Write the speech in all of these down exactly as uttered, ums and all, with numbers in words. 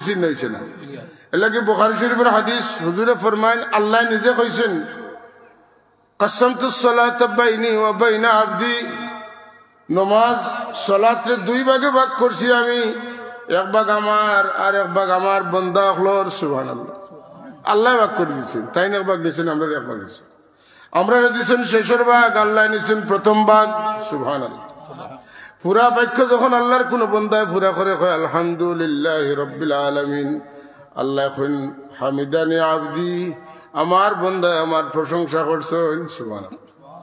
চিন্তা অইছে না। এর লাগি বুখারী শরীফর হাদিস, হুজুরে ফরমাইন, আল্লায় নিজে কইছইন, "কাসামতু সলাতা বাইনি ওয়া বাইনা আবদি", নমাজ, সলাতরে দুই ভাগে ভাগ করছি আমি, এক ভাগ আমার আর এক ভাগ আমার বন্দা অকলর। সুবহানাল্লাহ। আল্লায় ভাগ করি দিছইন, তাইন এক ভাগ নিছইন, আমরারে এক ভাগ নিছইন। আমরারে দিছইন শেষর ভাগ, আল্লায় নিছইন প্রথম ভাগ। সুবহানাল্লাহ। পুরা বাক্য যখন আল্লার কুনু বন্দায় পুরা করে কয়, "আলহামদুলিল্লাহি রাব্বিল আলামিন", আল্লায় কইন, "হামিদানি আবদি", আমার বন্দায় আমার প্রশংসা করছইন। সুবহানাল্লাহ।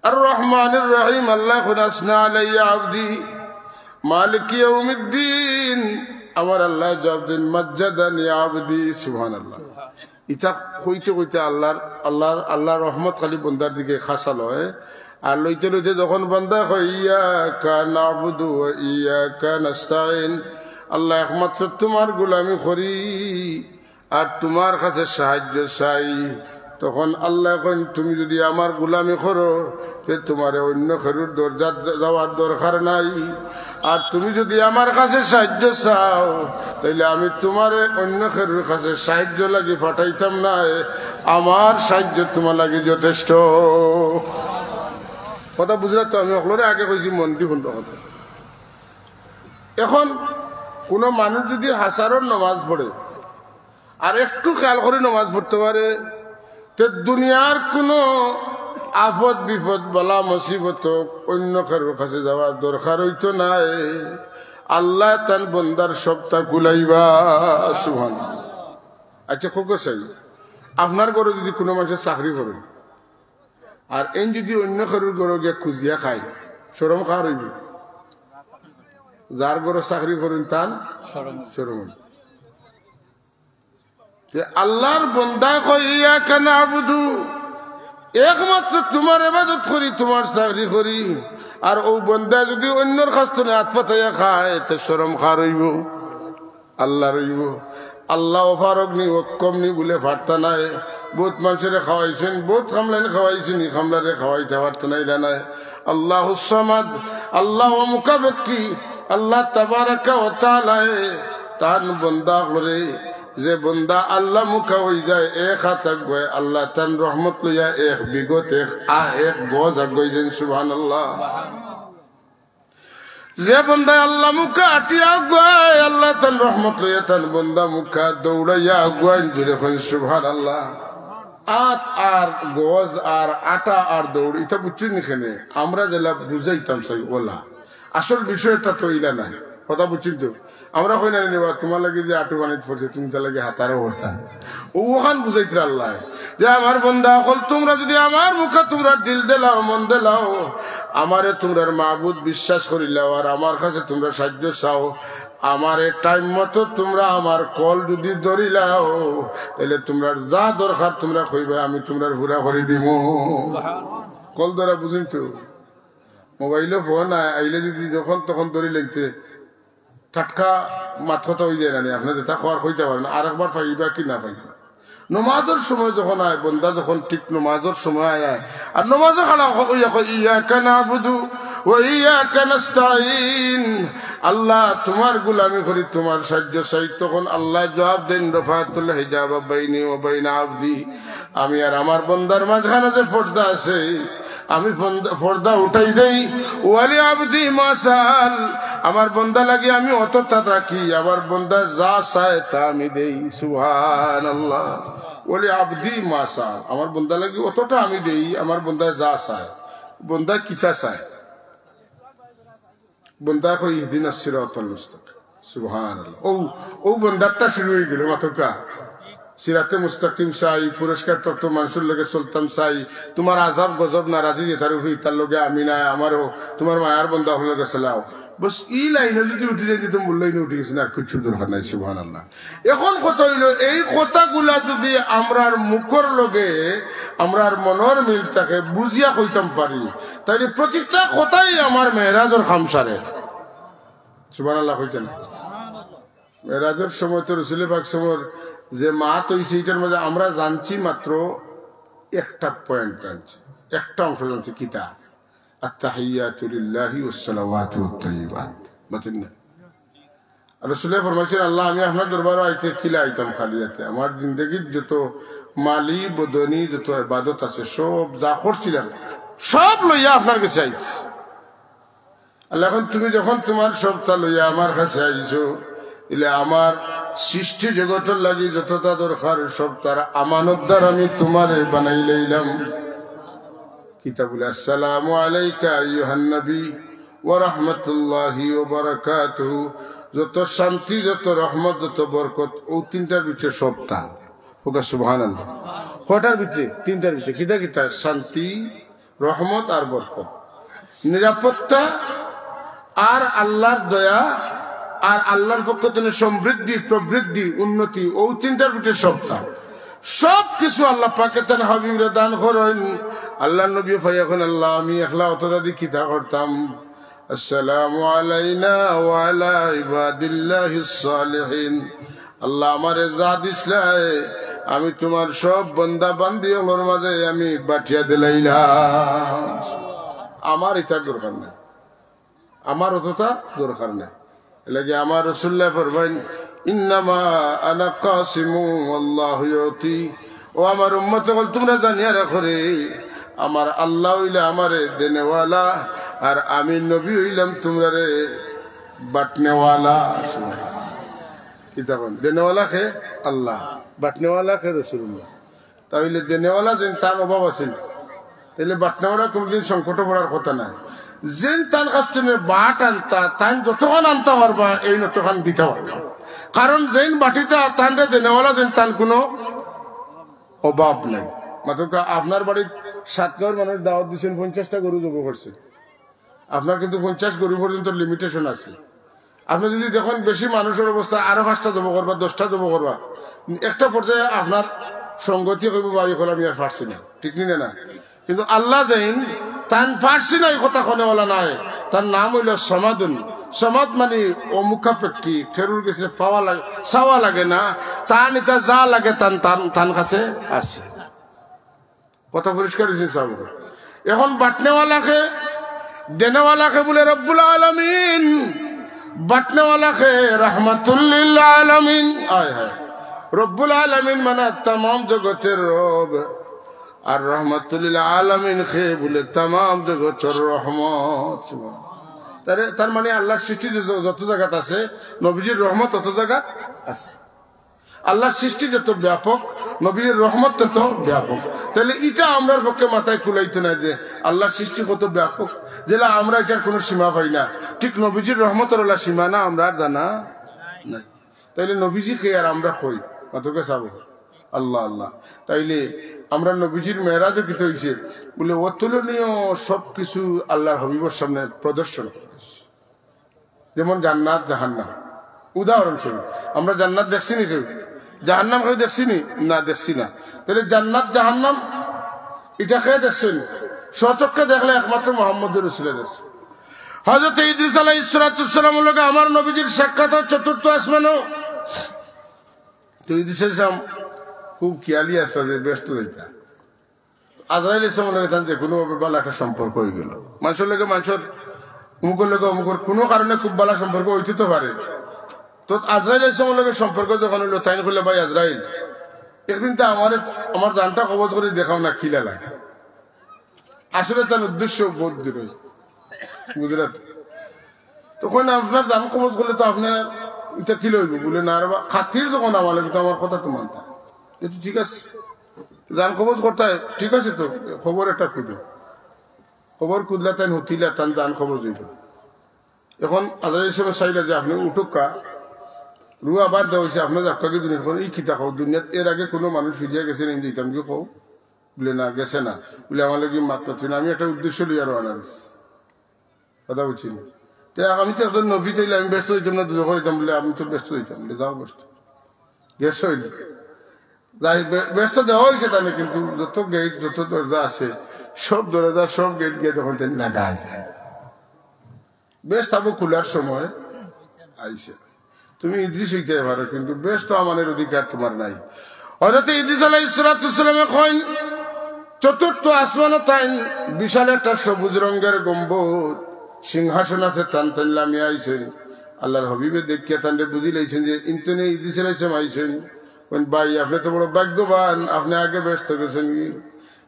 আর রহমানির রহিম, আল্লায় কইন, "আসনা আলাইয়া আবদি", মালিকি ইয়াউমিদ্দিন, আমার আল্লায় জবাব দেইন, "মাজ্জাদানি আবদি।" সুবহানাল্লাহ। ইতা কইতে কইতে আল্লার, আল্লার, আল্লার রহমত খালি বন্দার দিকে খাসা লয়। আর লইতে লইতে যখন বন্দা কয়, "ইয়াকা নাবুদু ওয়া ইয়াকা নাস্তাইন", আল্লাহ, একমাত্র তুমার গোলামি করি আর তুমার কাছে সাহায্য চাই, তখন আল্লায় কইন, "তুমি যুদি আমার গোলামি করো, তে তুমারে অইন্য কেউর দরজাত যাওয়ার দরকার নাই। আর তুমি যুদি আমার কাছে সাহায্য চাও, তাইলে আমি তুমারে অইন্য কেউর কাছে সাহায্য লাগি পাঠাইতাম নায়, আমার সাহায্য তুমার লাগি যথেষ্ট।" কথা বুঝরা তো? আমি হকলরে আগে কইছি, মন দি হুনবা কথা। এখন কুনু মানুষ যুদি হাছারর নমাজ পড়ে, আর একটু খেয়াল করি নমাজ পড়তে পারে, তে দুনিয়ার কুনু আফত বিপদ, বালা মুসিবত, অইন্য কেউর কাছে যাওয়ার দরকার অইতো নায়। আল্লায় তান বন্দার সবটা কুলাইবা। সুবহানাল্লাহ। আচ্ছা, খুব চাই, আপনার ঘরো যুদি কুনু মানষে চাকরি করে, আর এইন যুদি অইন্য কেউর ঘরো গিয়া খুজিয়া খায়, শরম কার অইবো? যার ঘরো চাকরি করইন তান শরম। শরম অইবো। তে আল্লার বন্দায় কয়, "ইয়াকা নাবুদু", একমাত্র তুমার ইবাদত করি, তুমার চাকরি করি। আর অউ বন্দায় যুদি অইন্যর কাছ থনে আত পাতাইয়া খায়, তে শরম কার অইবো? আল্লার অইবো। আল্লাহ অপারগ নি, অক্ষম নি বুলে পারতা নায়। বউত মানষরে খাওয়াইছইন, বউত কামলাইন খাওয়াইছইন, ই কামলারে খাওয়াইতা পারতা নায়, ইলা নায়। আল্লাহুস সামাদ, আল্লাহ মুখাপেক্ষী, আল্লাহ তাবারাকা ওয়া তাআলায় তান বন্দা অকলরে, যে বন্দা আল্লাহ মুখা অইযায়, এক আত আগুয়ায়, আল্লাহ তান রহমত লইয়া এক বিগত, এক আ-, এক গজ আগুয়াই যাইন। সুবহানাল্লাহ। যে বন্দায় আল্লাহ মুখা আটিয়া আগুয়ায়, আল্লাহ তান রহমত লইয়া তান বন্দা মুখা দৌড়াইয়া আগুয়াইন, জোরে কইন সুবহানাল্লাহ। আত আর গজ আর আটা আর দৌড়, ইতা বুঝছইন নি কেনে? আমরা যেলা বুঝাইতাম চাই অলা। আসল বিষয়টা তো ইলা নায়। কথা বুঝছইন তো? আমরা কই না নি বা, তুমার লাগি যে আটু বানাইত পড়ছে, তুমি তার লাগি হাতারও করতা। অউ অখান বুঝাইতরা আল্লায়। যে আমার বন্দা অকল, তুমরা যুদি আমার মুখা তুমরার দিল দিলাও, মন দিলাও, আমারে তুমরার মাবুদ বিশ্বাস করিলাও, আর আমার কাছে তুমরা সাহায্য চাও, আমারে টাইম মতো তুমরা আমার কল যুদি ধরিলাও, তাইলে তুমরার যা দরকার তুমরা কইবায়, আমি তুমরার পুরা করি দিমু। কল ধরা বুঝইন তো? মোবাইলো ফোন আ-, আইলে যুদি যখন তখন ধরিলাইতে, টাটকা মাত কথা অইযায় না নি? আপনে যেটা কওয়ার কইতা পারইন, আরেকবার পাইবা কি না পাইবা। নমাজর সময় যখন আয়, বন্দা যখন ঠিক নমাজর সময় আয়, আয়, আর নমাজো খাড়া অইয়া কয়, "ইয়াকা নাবুদু ওয়া ইয়াকা নাস্তাইন", আল্লাহ, তুমার গোলামি করি, তুমার সাহায্য চাই, তখন আল্লায় জবাব দেইন, "রাফাতুল হিজাবা বাইনি ওয়া বাইনা আবদি", আমি আর আমার বন্দার মাঝখানো যে পর্দা আছে, আমি পর্দা, পর্দা উঠাই দেই। "ওয়ালি আবদি মা সাআল", আমার বন্দা লাগি আমি অতটা রাখি, আমার বন্দা যা চায় তা আমি দেই। সুবহানাল্লাহ। "ওয়ালি আবদি মা সাআল", আমার বন্দা লাগি অতটা আমি দেই, আমার বন্দায় যা চায়। বন্দায় কিতা চায়? বন্দায় কয়, "ইহদিনাস সিরাতাল মুস্তাকিম।" সুবহানাল্লাহ। অউ, অউ বন্দারটা শুরু অইগেলো, মাতউক্কা। সিরাতে মুস্তাকিম চাই, পুরস্কার প্রাপ্ত মানষর লগে চলতাম চাই, তুমার আজাব গজব নারাজি যেতার উপরে, ইতার লগে আমি নায়, আমারও তুমার মায়ার বন্দা অকলর লগে চলাও। বস, ই লাইনো যুদি উঠি যাইতে, তো মূল লাইনো উঠি গেছি না, আর কিচ্ছুর দরকার নাই। সুবহানাল্লাহ। এখন কথা অইলো, এই কথাগুলা যুদি আমরার মুখর লগে আমরার মনর মিল থাকে, বুঝিয়া কইতাম পারি, তাইলে প্রতিটা কথাই আমার মেরাজর কাম সারে। সুবহানাল্লাহ কইতা না? মেরাজর সময় তো রসুলে পাক সাল্লাল্লাহু আলাইহি ওয়াসাল্লামর যে মাত অইছে, ইটার মাঝে আমরা জানছি মাত্র একটা পয়েন্ট জানছি, একটা অংশ জানছি, কিতা? আত্তাহিয়াতু লিল্লাহি ওয়াস সালাওয়াতু ওয়াত তাইয়্যিবাত। বুঝছইন না? রসুলে ফরমাইছইন, "আল্লাহ, আমি আপনার দরবারো আইতে কিলা আইতাম খালি আতে? আমার জিন্দেগির যত মালি বদনি যত ইবাদত আছে, সব যা করছিলাম, সব লইয়া আপনার গেছে আইছি। আল্লাহ, এখন তুমি যখন তুমার সবটা লইয়া আমার গেছে আইছো, ইলে আমার সৃষ্টি জগতর লাগি যতটা দরকার সবটার আমানতদার আমি তুমারে বানাই লইলাম।" কিতা বলে, "আসসালামু আলাইকা আইয়ুহান নবী ওয়া রাহমাতুল্লাহি ওয়া বারাকাতুহু।" যত শান্তি, যত রহমত, যত বরকত, অউ তিনটার ভিতরে সবটা। ওকে সুবহানাল্লাহ। কয়টার ভিতরে? তিনটার ভিতরে। কিতা কিতা? শান্তি, রহমত আর বরকত। নিরাপত্তা আর আল্লাহর দয়া আর আল্লাহর পক্ষ থেকে সমৃদ্ধি, প্রবৃদ্ধি, উন্নতি, অউ তিনটার ভিতরে সবটা। সব কিছু আল্লাহ পাকে তান হাবিবরে দান করইন। আল্লাহর নবী ফাইয়া কইন, "আল্লাহ, আমি একলা অতটা দি কিতা করতাম? আসসালামু আলাইনা ওয়া আলা ইবাদিল্লাহিস সালিহিন।" আল্লাহ, আমারে যা দিছলায়, আমি তুমার সব বন্দা বান্দি অকলর মাঝে আমি বাটিয়া দিলাইলাম। আমার ইতার দরকার নাই, আমার অতটা দরকার নাই। এর লাগি আমার রাসুলুল্লাহ ফরমাইন, "ইন্নামা আনা কাসিমু ওয়াল্লাহু ইউতি।" ও আমার উম্মত অকল, তুমরা জানিয়া রাখো রে, আমার আল্লাহ অইলা আমারে দেনেওয়ালা, আর আমি নবী অইলাম তুমরারে বাটনেওয়ালা। কিতা কইন? দেনেওয়ালা কে? আল্লাহ। বাটনেওয়ালা কে? রাসুলুল্লাহ। তাইলে দেনেওয়ালা যেইন তান অভাব আছিল, তাইলে বাটনেওয়ালা কোনোদিন সংকটে পড়ার কথা নায়। যেইন তান কাছ থেকে বাট আনতা, তাইন যতখান আনতা পারবা, এইন অতখান দিতা পারবা। কারণ যেইন বাটিতা, তানরে দেনেওয়ালা যেইন তান কোনো অভাব নাই। মাতউক্কা, আপনার বাড়িত সাত গাঁওর মানুষ দাওয়াত দিছইন, পঞ্চাশটা গরু জবো করছে। আপনার কিন্তু পঞ্চাশ গরু পর্যন্ত limitation আছে। আপনে যদি দেখইন বেশি মানুষর অবস্থা, আরো পাঁচটা জবো করবা, দশটা জবো করবা, একটা পর্যায়ে আপনার সঙ্গতি কইবো, "ভাই, অখন আমি আর পারছি না।" ঠিক নি না? কিন্তু আল্লাহ যেইন, তান পারছি না ই কথা কনেওয়ালা নায়, তান নাম অইলো সমাদুন। সমাদ মানে অমুখাপেক্ষী, কেউর গেছে পাওয়া লাগে, চাওয়া লাগে না, তান ইতা যা লাগে তান, তান, তান কাছে আছে। কথা পরিষ্কার অইছে সাব? এখন বাটনেওয়ালা কে, দেনেওয়ালা কে বুলে রব্বুল আলামিন, বাটনেওয়ালা কে রাহমাতুল লিল আলামিন। আয় হায়, রব্বুল আলামিন মানে তামাম জগতর রব, আর রাহমাতুল লিল আলামিন কে বুলে তামাম জগতর রহমত। তার, তার মানে আল্লাহর সৃষ্টি যত, যত জাগাত আছে, নবীজির রহমত তত জাগাত আছে। আল্লাহর সৃষ্টি যত ব্যাপক, নবীজির রহমত তত ব্যাপক। তাইলে ইটা আমরার পক্ষে মাথায় কুলাইতো নায় যে আল্লাহর সৃষ্টি কত ব্যাপক, যেলা আমরা ইটার কোনো সীমা পাই না, ঠিক নবীজির রহমতর অলা সীমানা আমরার জানা নাই। তাইলে নবীজি কে আর আমরা কই? মাতউক্কা সাব, আল্লাহ, আল্লাহ। তাইলে আমরার নবীজির মেরাজও কিতা অইছে? বুলে অতুলনীয় সব কিছু আল্লাহর হাবিবর সামনে প্রদর্শন করা অইছে। যেমন জান্নাত, জাহান্নাম। উদাহরণস্বরূপ, আমরা জান্নাত দেখছি নি কেউ? জাহান্নাম কেউ দেখছি নি? না, দেখছি না। তাইলে জান্নাত, জাহান্নাম ইটা কে দেখছইন? স্বচক্ষে দেখলে একমাত্র মুহাম্মদুর রাসুলে দেখছইন। হযরত ইদ্রিস আলাইহিস সালাতু ওয়াস সালামর লগে আমার নবীজির সাক্ষাৎ অয় চতুর্থ আসমানো। তো ইদ্রিস আলাইহিস সালাম খুব খিয়ালি আছলা যে বেহেস্তো যাইতা। আজরাইল ইসলামর লগে তান যে কোনোভাবে ভালা একটা সম্পর্ক অইগেলো। মানষর লগে মানষর, অমুকর লগে অমুকর কোনো কারণে খুব ভালা সম্পর্ক অইতে তো পারে। তো আজরাইল ইসলামর লগে সম্পর্ক যখন অইলো, তাইন কইলা, "ভাই আজরাইল, একদিন তো আমারে, আমার জানটা কবজ করি দেখাও না, কিলা লাগে।" আসলে তান উদ্দেশ্য বহুত দূর অয়, গুজরাট। তখন আপনার জান কবজ করলে তো আপনার ইটা কিলা অইবো? বুলে, "না রে বা, খাতির যখন আমার লাগে তো আমার কথা তো মানতা।" এ তো ঠিক আছে, জান কবজ করতা, ঠিক আছে, তো খবর একটা খুঁজো। খবর খুঁজলা, তাইন হুতিলা, তান জান কবজ অইলো। এখন আজরাইল সাবে চাইলা যে, "আপনে উঠউক্কা, রুহ আবার দেওয়া অইছে, আপনে যাউক্কা গি দুনিয়ার।" ই কিতা কও, দুনিয়াত এর আগে কোনো মানুষ ফিরিয়া গেছে নি, যাইতাম গি কও? বুলে, "না, গেছে না।" বুলে, "আমার লগে মাত মাতিও না, আমি একটা উদ্দেশ্য লইয়া রওয়ানা দিছি।" কথা বুঝছি না। তে আমি তো একজন নবী, তাইলে আমি বেহেস্তো যাইতাম না, দুজখো যাইতাম? বুলে, "আমি তো বেহেস্তো যাইতাম।" বুলে, "যাও বেহেস্তো।" গেছে অইলে। যাই, বে-, বেহেস্তো দেওয়া অইছে তানে, কিন্তু যত গেট, যত দরজা আছে, সব দরজা, সব গেট গিয়া তখন তাইন লাগাই। বেহেস্ত আবু খুলার সময় আইছে। তুমি ইদ্রিস অইতে পারো, কিন্তু বেহেস্তো আমানের অধিকার তুমার নাই। হযরত ইদ্রিস আলাইহিস সালাতু ওয়াস সালামে কইন, চতুর্থ আসমানো তাইন বিশাল একটা সবুজ রঙের গম্বুজ, সিংহাসন আছে, তান তাইন লামিয়া আইছইন। আল্লাহর হাবিবে দেখিয়া তানরে বুঝিলাইছইন যে ইন্তনে ইদ্রিস আলাইহিস সালাম আইছইন। কইন, "ভাই, আপনে তো বড় ভাগ্যবান, আপনে আগে বেহেস্তো গেছইন।"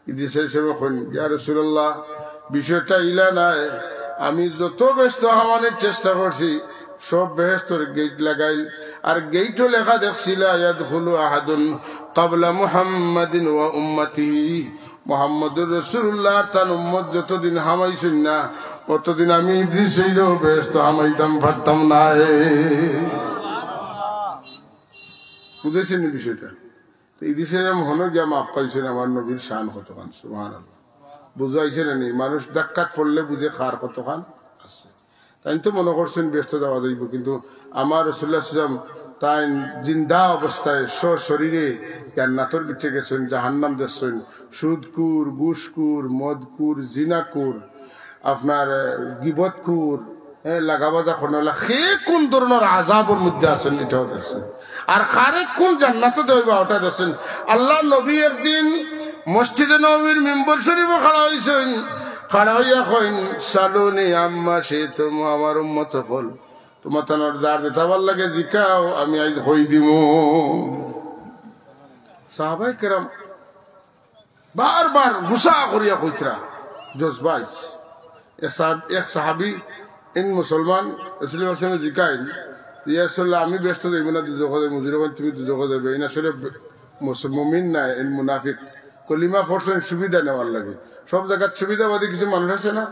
ইদ্রিস আলাইহিস সালামে কইন, "ইয়া রাসূলুল্লাহ, বিষয়টা ইলা নায়, আমি যত বেহেস্তো হামানির চেষ্টা করছি, সব বেহেস্তর গেইট লাগাইল, আর গেইটো লেখা দেখছি, লা ইয়াদখুলু আহাদুন ক্বাবলা মুহাম্মাদিন ওয়া উম্মাতিহি।" মুহাম্মদুর রাসূলুল্লাহ তান উম্মত যতদিন হামাইছইন না, অতদিন আমি ইদ্রিস অইলেও বেহেস্তো হামাইতাম পারতাম নায়। বুঝছইন নি বিষয়টা? তো ইদ্রিস আলাইহিস সালাম হনো গিয়া মাফ পাইছইন, আমার নবীর শান কতখান, সুবহানাল্লাহ। বুঝাইছে না নি? মানুষ ধাক্কাত পড়লে বুঝে কার কতখান আছে। তাইন তো মনো করছইন বেহেস্তো যাওয়া যাইবো, কিন্তু আমার রাসূলুল্লাহ সাল্লাল্লাহু আলাইহি ওয়াসাল্লাম তাইন জিন্দা অবস্থায় সশরীরে জান্নাতর ভিতরে গেছইন, জাহান্নাম দেখছইন, সুদখুর, ঘুষখুর, মদখুর, জিনাখুর, আপনার, আহ, গিবতখুর, হ্যাঁ, লাগাবাজা করনেওয়ালা, কে কুন ধরনর আযাবর মধ্যে আছইন, ইটাও দেখছইন। আর কারে কুন জান্নাতো দেওয়া অইবো, ওটা দেখছইন। আল্লাহর নবী একদিন মসজিদে নববীর মিম্বর শরীফো খাড়া অইছইন, খাড়া অইয়া কইন, "সালুনি আম্মা শিতুম, আমার উম্মত অকল, তুমরা তানর যার যেতা ভালা লাগে জিকাও, আমি আইজ কই দিমু।" সাহাবায়ে কেরাম বারবার গুসা করিয়া কইতরা, জজবাইজ। এক সাহাব-, এক সাহাবী, ইন মুসলমান, রাসূলুল্লাহ সাল্লাল্লাহু আলাইহি ওয়াসাল্লামে জিকাইন, "ইয়া রাসূলুল্লাহ, আমি বেহেস্তো যাইমু না দুজখো যাইমু?" হুজুরে কইন, "তুমি দুজখো যাইবায়।" ইন আসলে বে-, মুস-, মুমিন নায়, ইন মুনাফিক। কলিমা পড়ছইন সুবিধা নেওয়ার লাগি। সব জাগাত সুবিধাবাদী কিছু মানুষ আছে না,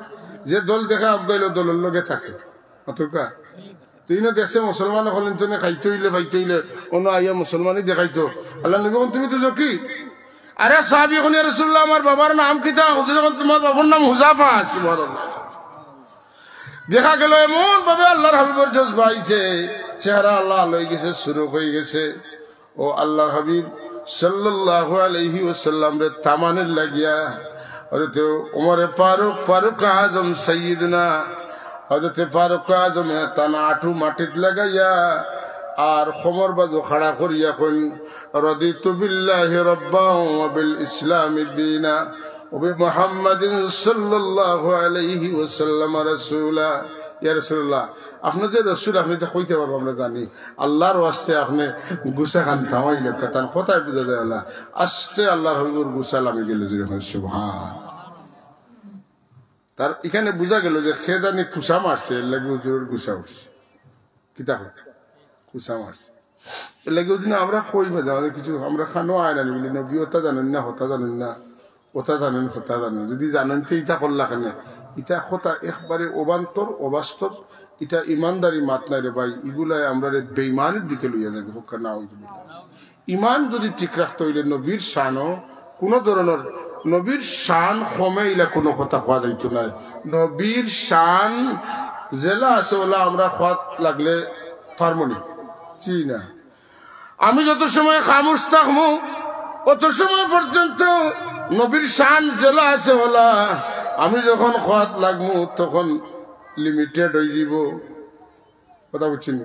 যে দল দেখে আগুয়াইলো দলর লগে থাকে। অতকা? তুই না দেখছে মুসলমান অকল ইন্তনে খাইতে অইলে, পাইতে অইলে, অনো আইয়া মুসলমানি দেখাইতো। আল্লাহর নবী কইন, "তুমি দুজখি।" "আরে সাহাবী কইন, ইয়া রাসূলুল্লাহ, আমার বাবার নাম কিতা?" হুজুরে কইন, "তুমার বাবার নাম হুযাফা।" সুবহানাল্লাহ। দেখা গেল এমন ভাবে আল্লাহর হাবিবর জজবা আইছে, চেহারা লাল অইগেছে, সুরুখ অইগেছে। ও আল্লাহর হাবিব সাল্লাল্লাহু আলাইহি ওয়াসাল্লামরে থামানির লাগিয়া হযরতে ওমরে ফারুক, ফারুক আজম সাইয়্যিদুনা, হযরতে ফারুক আজমে তান আটু মাটিত লাগাইয়া আর কোমর বাজু খাড়া করিয়া কইন, "রাদিতু বিল্লাহি রাব্বান ওয়া বিল ইসলামি দীনা ওয়া বি মুহাম্মাদিন সাল্লাল্লাহু আলাইহি ওয়াসাল্লাম রাসূলা।" ইয়া রাসূলুল্লাহ, আপনে যে রসুল, আপনে ইতা কইতা পারবা, আমরা জানি। আল্লাহর ওয়াস্তে আপনে গুসা খান থামাইলে, তান কথায় বুঝা যায় আল্লাহ। আস্তে আল্লাহর হাবিবর গুসা লামি গেল, জুরে কইন সুবহান। তার ইখানে বুঝা গেল যে কে জানি কুসা মারছে, এর লাগি হুজুরর গুসা উঠছে। কিতা কয়? কুসা মারছে। এর লাগি ওই দিন আমরা কই বা, আমাদের কিছু, আমরা খানো আয় না, বলি, "নবী ওটা জানেন না, হতা জানেন না।" ওটা জানেন, হতা জানেন। যদি জানেন, তে ইটা করলা কেনে? ইটা কথা একবারে অবান্তর, অবাস্তব। ইটা ইমানদারি মাত নায় রে ভাই। ইগুলায় আমরারে বেইমানির দিকে লইয়া যাইবো। হক্কা নাউজুবিল্লাহ। ইমান যদি ঠিক রাখতে অইলে নবীর শানও কোনো ধরনর, নবীর শান কমে ইলা কোনো কথা কওয়া যাইতো নায়। নবীর শান যেলা আছে ওলা আমরা কওয়াত লাগলে পারমু নি? জি না। আমি যত সময় খামোশ থাকমু, অত সময় পর্যন্ত নবীর শান যেলা আছে ওলা, আমি যখন কওয়াত লাগমু, তখন limited অইযিবো। কথা বুঝছইন নি?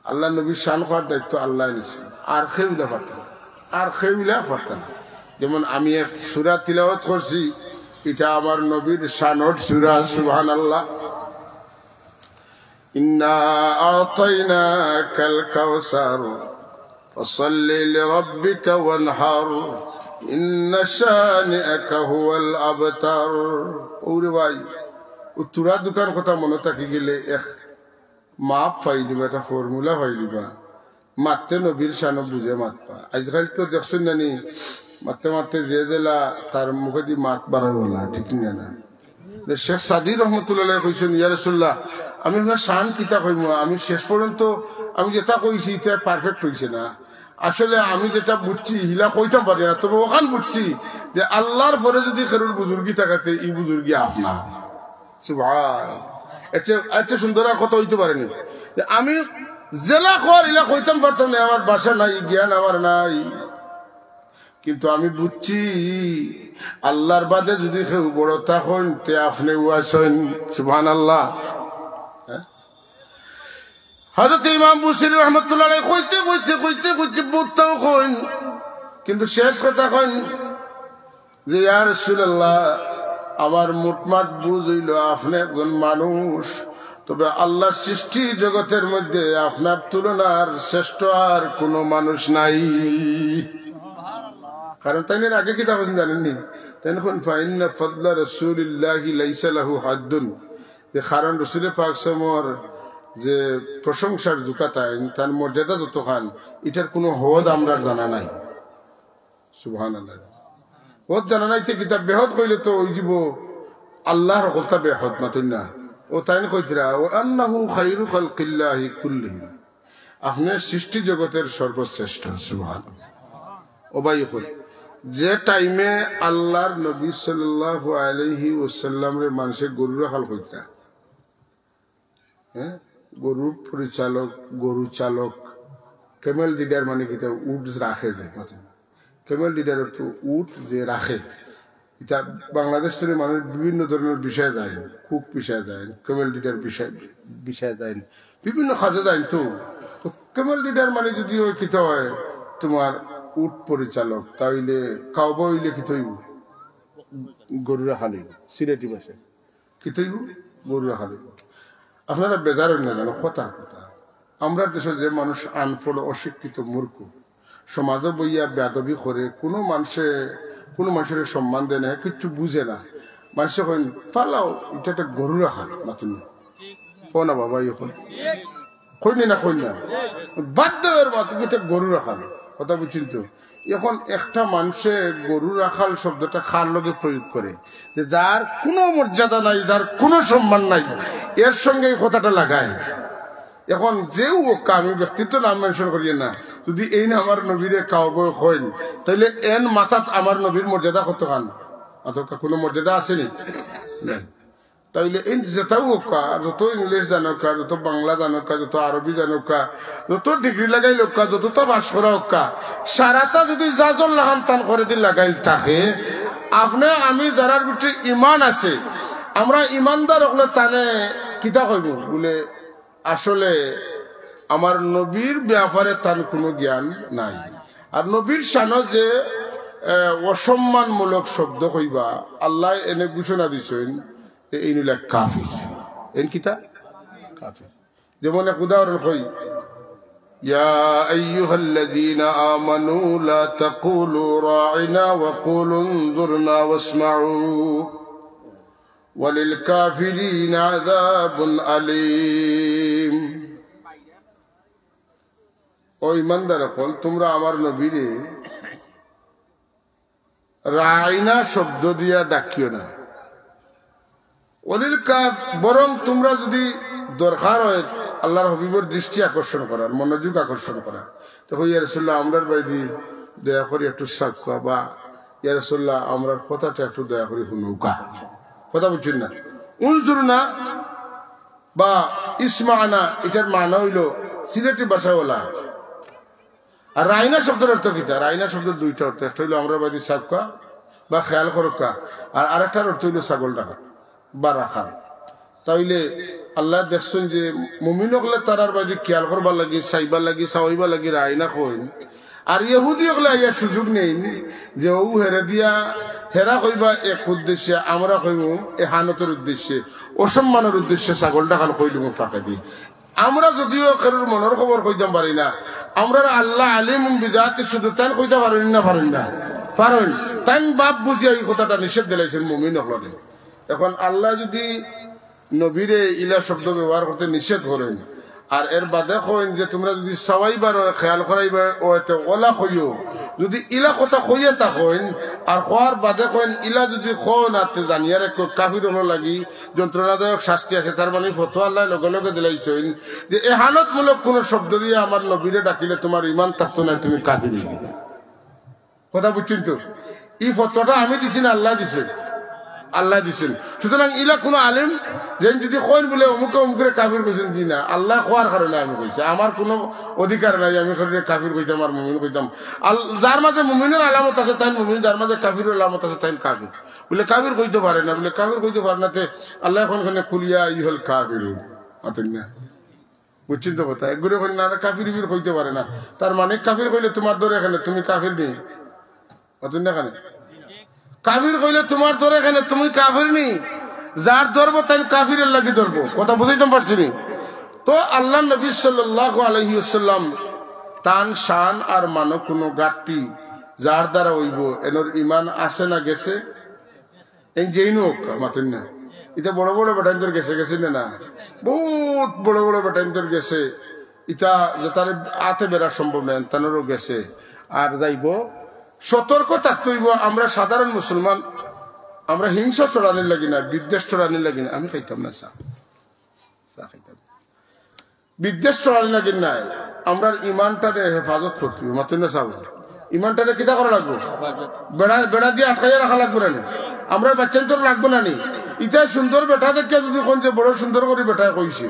আল্লাহর নবীর শান কওয়ার দায়িত্ব আল্লায় নিছইন, আর কেউ ইলা পারতা না, আর কেউ ইলা পারতা না। যেমন আমি এক সূরা তিলাওয়াত করছি, ইটা আমার নবীর শানর সূরা, সুবহানাল্লাহ। إنا أعطيناك الكوثر فصل لربك وانحر إن شانئك هو الأبتر। ওরে ভাই, ও থুড়া দুখান কথা মনো থাকি গেলে এক মাপ পাইলিবা, একটা formula পাইলিবা। মাততে নবীর শানো বুঝে মাতবা। আইজকাইল তো দেখছইন না নি, মাততে মাততে যে যেলা তার মুখেদি মাত বারয় ওলা, ঠিক না না? যে শেখ সাদী রহমতুল্লাহ আলাইহি কইছইন, "ইয়া রাসূলুল্লাহ, আমি আপনার শান কিতা কইমু? আমি শেষ পর্যন্ত আমি যেটা কইছি, ইটা perfect অইছে না। আসলে আমি যেটা বুঝছি, হিলা কইতাম পারি না, তবে অখান বুঝছি যে আল্লাহর পরে যদি কেউর বুজুর্গি থাকে, তে ই বুজুর্গি আপনার।" সুবহান। এর চেয়ে, এর চেয়ে সুন্দর আর কথা অইতে পারে নি। যে আমি যেলা কওয়ার ইলা কইতাম পারতাম না, আমার ভাষা নাই, জ্ঞান আমার নাই। কিন্তু আমি বুঝছি, আল্লাহর বাদে যদি কেউ বড় থাকইন, তে আপনেউ আছইন। সুবহানাল্লাহ। হ্যাঁ? হযরত ইমাম বুসিরি রহমতুল্লাহ আলাইহি কইতে, কইতে, কইতে, কইতে বহুততাও কইন, কিন্তু শেষ কথা কইন যে, "ইয়া রাসূলুল্লাহ, আমার মোটমাট বুঝ অইলো, আপনে একজন মানুষ, তবে আল্লাহর সৃষ্টি জগতের মধ্যে আপনার তুলনার শ্রেষ্ঠ আর কোনো মানুষ নাই। কারণ তাইন এর আগে কিতা কইছইন জানেননি? তাইন কইন, "ফাইন্না ফাদলা রাসূলিল্লাহি লাইসা লাহু হাদ্দুন।" যে কারণ রসুলে পাক সাল্লামর যে প্রশংসার জুকা তাইন, তান মর্যাদা যতখান, ইটার কোনো হদ আমরার জানা নাই। সুবহানাল্লাহ। হদ জানা নাই তে কিতা বেহদ কইলে তো ওই জীব আল্লাহর হকলতা বেহদ মাতুন না। ও তাইন কইতরা, "ওয়া আন্নাহু খাইরু খালকিল্লাহি কুল্লিহিম।" আপনি সৃষ্টি জগতের সর্বশ্রেষ্ঠ। সুবহানাল্লাহ। ও ভাই, এখন যে টাইমে আল্লাহর নবী সাল্লাল্লাহু আলাইহি ওয়াসাল্লামরে মানুষে গরু রাখাল কইতরা, হ্যাঁ, গরুর পরিচালক, গরু চালক, ক্যামেল ডিডার মানে কিতা, উট রাখে যে, ক্যামেল ডিডার অর্থ উট যে রাখে। ইটা বাংলাদেশ থেকে মানুষ বিভিন্ন ধরনের বিষয়ে যায়, কুক বিষয়ে যায়, ক্যামেল ডিডার বিষয়ে, বিষয়ে যায়, বিভিন্ন কাজে যায়। তো, তো ক্যামেল ডিডার মানে যদি ওই কিতা হয়, তোমার উট পরিচালক, তাইলে কাউবয় হইলে কিতা হইব? গরু রাখাল হইব, সিলেটি ভাষায়। কিতা হইব? গরু রাখাল হইব। আপনারা বেজার হইন না জানো, কথার কথা। আমরার দেশে যে মানুষ আনপড়, অশিক্ষিত, মূর্খ, সমাজে বইয়া বেয়াদবি করে, কোনো মানুষে, কোনো মানুষের সম্মান দেয় না, কিচ্ছু বুঝে না। মানুষে কইন, "ফালাও, ইটা একটা গরু রাখাল।" মাতুন না। কও না বাবা, ইয়ে কই। কইন না, কইন না। বাধ্য এর মাতুন, ইটা গরু রাখাল। কথা বুঝছইন তো? এখন একটা মানুষে গরু রাখাল শব্দটা কার লগে প্রয়োগ করে? যে যার কোনো মর্যাদা নাই, যার কোনো সম্মান নাই, এর সঙ্গে এই কথাটা লাগায়। এখন যেউ অউক্কা, আমি ব্যক্তিত্ব নাম মেনশন করিয়ার না, যদি এইন আমার নবীরে কাউবয় কইন, তাইলে এন মাথাত আমার নবীর মর্যাদা কতখান? অথবা কোনো মর্যাদা আছেনি? নাই। তাইলে এইন যেতাউ অউক্কা, যত ইংলিশ জানউক্কা, যত বাংলা জানউক্কা, যত আরবি জানউক্কা, যত ডিগ্রি লাগাইল অউক্কা, যততা পাস করা অউক্কা, সারাটা যদি জাজর লাখান তান করেদি লাগাইল থাকে, আপনে আমি যারার ভিতরে ইমান আছে, আমরা ইমানদার অকলে তানে কিতা কইব? বুলে, আসলে আমার নবীর ব্যাপারে তান কোনো জ্ঞান নাই। আর নবীর শানো যে, এ, অসম্মানমূলক শব্দ কইবা, আল্লায় এনে ঘোষণা দিছইন, এ, এইন অইলা কাফির। এইন কিতা? কাফির। যেমন এক উদাহরণ কই, "ইয়া আইয়ুহাল্লাযীনা আমানু লা তাকুলু রাইনা ওয়া কুলু উনজুরনা ওয়াসমাউ।" ওয়ালিল কাফিরিনা আযাবুন আলিম। ও ইমানদার অকল, তুমরা আমার নবীরে রাইনা শব্দ দিয়া ডাকিও না। ওয়ালিল কাফ-, বরং তুমরা যদি দরকার হয় আল্লাহর হাবিবর দৃষ্টি আকর্ষণ করার, মনোযোগ আকর্ষণ করার, তো কই, "ইয়া রাসূলুল্লাহ, আমরার বায়দি দয়া করি একটু চাউক্কা", বা, "ইয়া রাসূলুল্লাহ, আমরার কথাটা একটু দয়া করি হুনউক্কা।" কথা বুঝছইন না? উনজুরনা বা ইসমানা, ইটার মানা অইলো সিলেটি ভাষায় অলা। আর রাইনা শব্দর অর্থ কিতা? রাইনা শব্দর দুইটা অর্থ, একটা অইলো আমরার বায়দি চাউক্কা বা খেয়াল করউক্কা, আর আরেকটার অর্থ অইলো ছাগল ডাকাল বা রাখাল। তাইলে আল্লায় দেখছইন যে মুমিন অকলে তারার বায়দি খেয়াল করবার লাগি, চাইবার লাগি, চাওয়াইবার লাগি রাইনা কইন। আর ইহুদি অকলে আইয়া সুযোগ নেইন যে অউ হেরে দিয়া, হেরা কইবা এক উদ্দেশ্যে, আমরা কইমু এহানতর উদ্দেশ্যে, অসম্মানর উদ্দেশ্যে ছাগল ডাকাল কইলিমু ফাঁকেদি। আমরা যদিও কেউর মনর খবর কইতাম পারি না, আমরার আল্লাহ আলিমুন বিজাতি সুদূর, তাইন কইতা পারইন না, পারইন না? পারইন। তাইন বাপ বুঝিয়া ই কথাটা নিষেধ দিলাইছইন মুমিন অকলরে। এখন আল্লায় যদি নবীরে ইলা শব্দ ব্যবহার করতে নিষেধ করইন, আর এর বাদে কইন যে তুমরা যদি চাওয়াইবার অয়, খেয়াল করাইবার অয়, তে অলা কইও। যদি ইলা কথা কইয়া থাকইন, আর কওয়ার বাদে কইন, ইলা যদি কও না, তে জানিয়া রাখো, কাফির অকলর লাগি যন্ত্রণাদায়ক শাস্তি আছে। তার মানে ফতোয়া আল্লায় লগে লগে দিলাইছইন যে এহানতমূলক কোনো শব্দ দিয়া আমার নবীরে ডাকিলে তুমার ইমান থাকতো নায়, তুমি কাফির অইবে। কথা বুঝছইন তো? ই ফতোয়াটা আমি দিছি না আল্লায় দিছইন? আল্লায় দিছইন। সুতরাং ইলা কোনো আলিম যেইন যদি কইন বুলে অমুকে অমুকরে কাফির কইছইন, জি না, আল্লায় কওয়ার কারণে আমি কইছি। আমার কোনো অধিকার নাই আমি কেউরে কাফির কইতাম আর মুমিন কইতাম। আল-, যার মাঝে মুমিনর আলামত আছে তাইন মুমিন, যার মাঝে কাফিরর আলামত আছে তাইন কাফির। বুলে কাফির কইতো পারে না, বুলে কাফির কইতো পারে না, তে আল্লায় কইন কেনে কুল ইয়া আইয়ুহাল কাফিরুন? মাতইন না। বুঝছইন তো কথা? একগুরে কইন না, না, কাফির উফির কইতো পারে না। তার মানে কাফির কইলে তুমার ধরে কেনে, তুমি কাফির নি? মাতইন না কেনে? কাফির কইলে তুমার ধরে কেনে, তুমি কাফির নি? যার ধরবো তাইন কাফিরের লাগি ধরবো। কথা বুঝাইতাম পারছি নি? তো আল্লাহর নবী সাল্লাল্লাহু আলাইহি ওয়াসাল্লাম তান শান আর মানো কুনু ঘাটতি যার দ্বারা অইবো, এনর ইমান আছে না গেছে? এই যেইন হোক, মাতুন না। ইতা বড় বড় বেটাইন্তর গেছে, গেছে না, না? বহুত বড় বড় বেটাইন্তর গেছে। ইতা যে তার আতে বেড়া সম্ভব নায়, তানোরও গেছে। আর যাইবো, সতর্ক থাকতে অইবো। আমরা সাধারণ মুসলমান, আমরা হিংসা ছড়ানির লাগি না, বিদ্বেষ ছড়ানির লাগি না। আমি খাইতাম না চা, চা খাইতাম না। বিদ্বেষ ছড়ানির লাগি নায়, আমরার ইমানটারে হেফাজত করতে অইবো। মাতুন না সাব, ইমানটারে কিতা করা লাগবো? বেড়া, বেড়া দিয়া আটকাইয়া রাখা লাগবো না নি? আমরার বাচ্চাইন্তর লাগবো না নি? ইতায় সুন্দর বেটা দেখিয়া যদি কইন যে বড় সুন্দর করি বেটায় কইছে,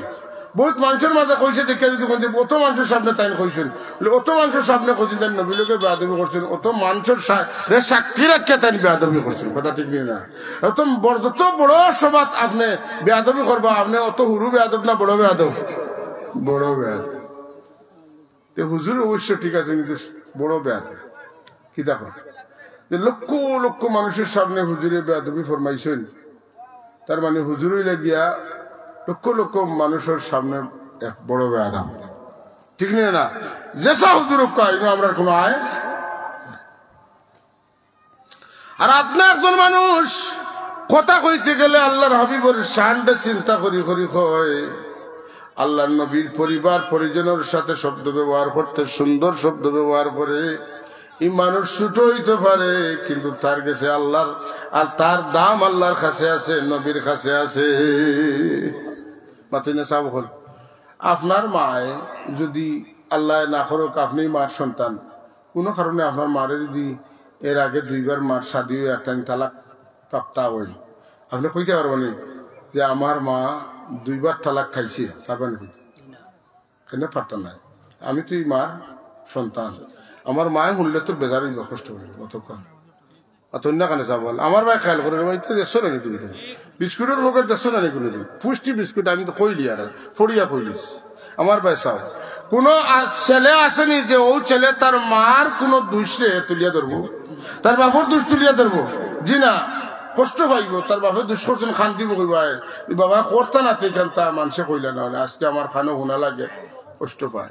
বহুত মানষর মাঝে কইছে দেখিয়া যদি কইন যে অত মানষর সামনে তাইন কইছইন, বলে, অত মানষর সামনে কইছইন, তাইন নবীর লগে বেয়াদবি করছইন, অত মানষর সা-, রে সাক্ষী রাখিয়া তাইন বেয়াদবি করছইন। কথা ঠিক নি না? অত বড়, যত বড় সভাত আপনে বেয়াদবি করবা, আপনে অত হুরু বেয়াদব না বড় বেয়াদব? বড় বেয়াদব। তে হুজুর অবশ্য ঠিক আছে, কিন্তু বড় বেয়াদব। কিতা কয়? যে লক্ষ লক্ষ মানুষর সামনে হুজুরে বেয়াদবি ফরমাইছইন, তার মানে হুজুর অইলা গিয়া লক্ষ লক্ষ মানুষর সামনে এক বড় বেয়াদব। ঠিক নি না? যেসা হুজুর হোক, ইনো আমরার কুনু আয়। আর আপনে একজন মানুষ কথা কইতে গেলে আল্লাহর হাবিবর শানটা চিন্তা করি করি কয়, আল্লাহর নবীর পরিবার পরিজনর সাথে শব্দ ব্যবহার করতে সুন্দর শব্দ ব্যবহার করে। ই মানুষ ছোট অইতে পারে, কিন্তু তার গেছে আল্লাহর, আর তার দাম আল্লাহর কাছে আছে, নবীর কাছে আছে। মাতুন না সাব অকল, আপনার মায় যদি আল্লায় না করুক, আপনে মার সন্তান, কুনু কারণে আপনার মারে যদি এর আগে দুইবার মার শাদি অইয়া তাইন তালাক প্রাপ্তা অইন, আপনে কইতা পারবা নি যে আমার মা দুইবার তালাক খাইছে? পারবা নি কইতা? কেনে পারতা নায়? আমি তো ই মার সন্তান। আমার মায় হুনলে তো বেজার অইবা, কষ্ট অইবা, অতক্ষণ। আর তন্যা কানে চা বল, আমার ভাই খেয়াল করে, ভাই, ইতা দেখছো না নি তুমি? বিস্কুটর পকেট দেখছো না নি কুনুদিন? পুষ্টি বিস্কুট, আমি তো কইলি আর, ফড়িয়া কইলিস। আমার ভাই চাও, কুনু আ-, ছেলে আছে নি যে অউ ছেলে তার মার কুনু দুষরে তুলিয়া ধরবো, তার বাপর দুষ তুলিয়া ধরবো? জি না, কষ্ট পাইবো। তার বাপে দুষ করছইন, কান্দিবো, কইবো, "আয়, ই বাবা করতা না, তে ইখানতা মানষে কইলা না, অইলে আজকে আমার কানো হুনা লাগে, কষ্ট পায়।"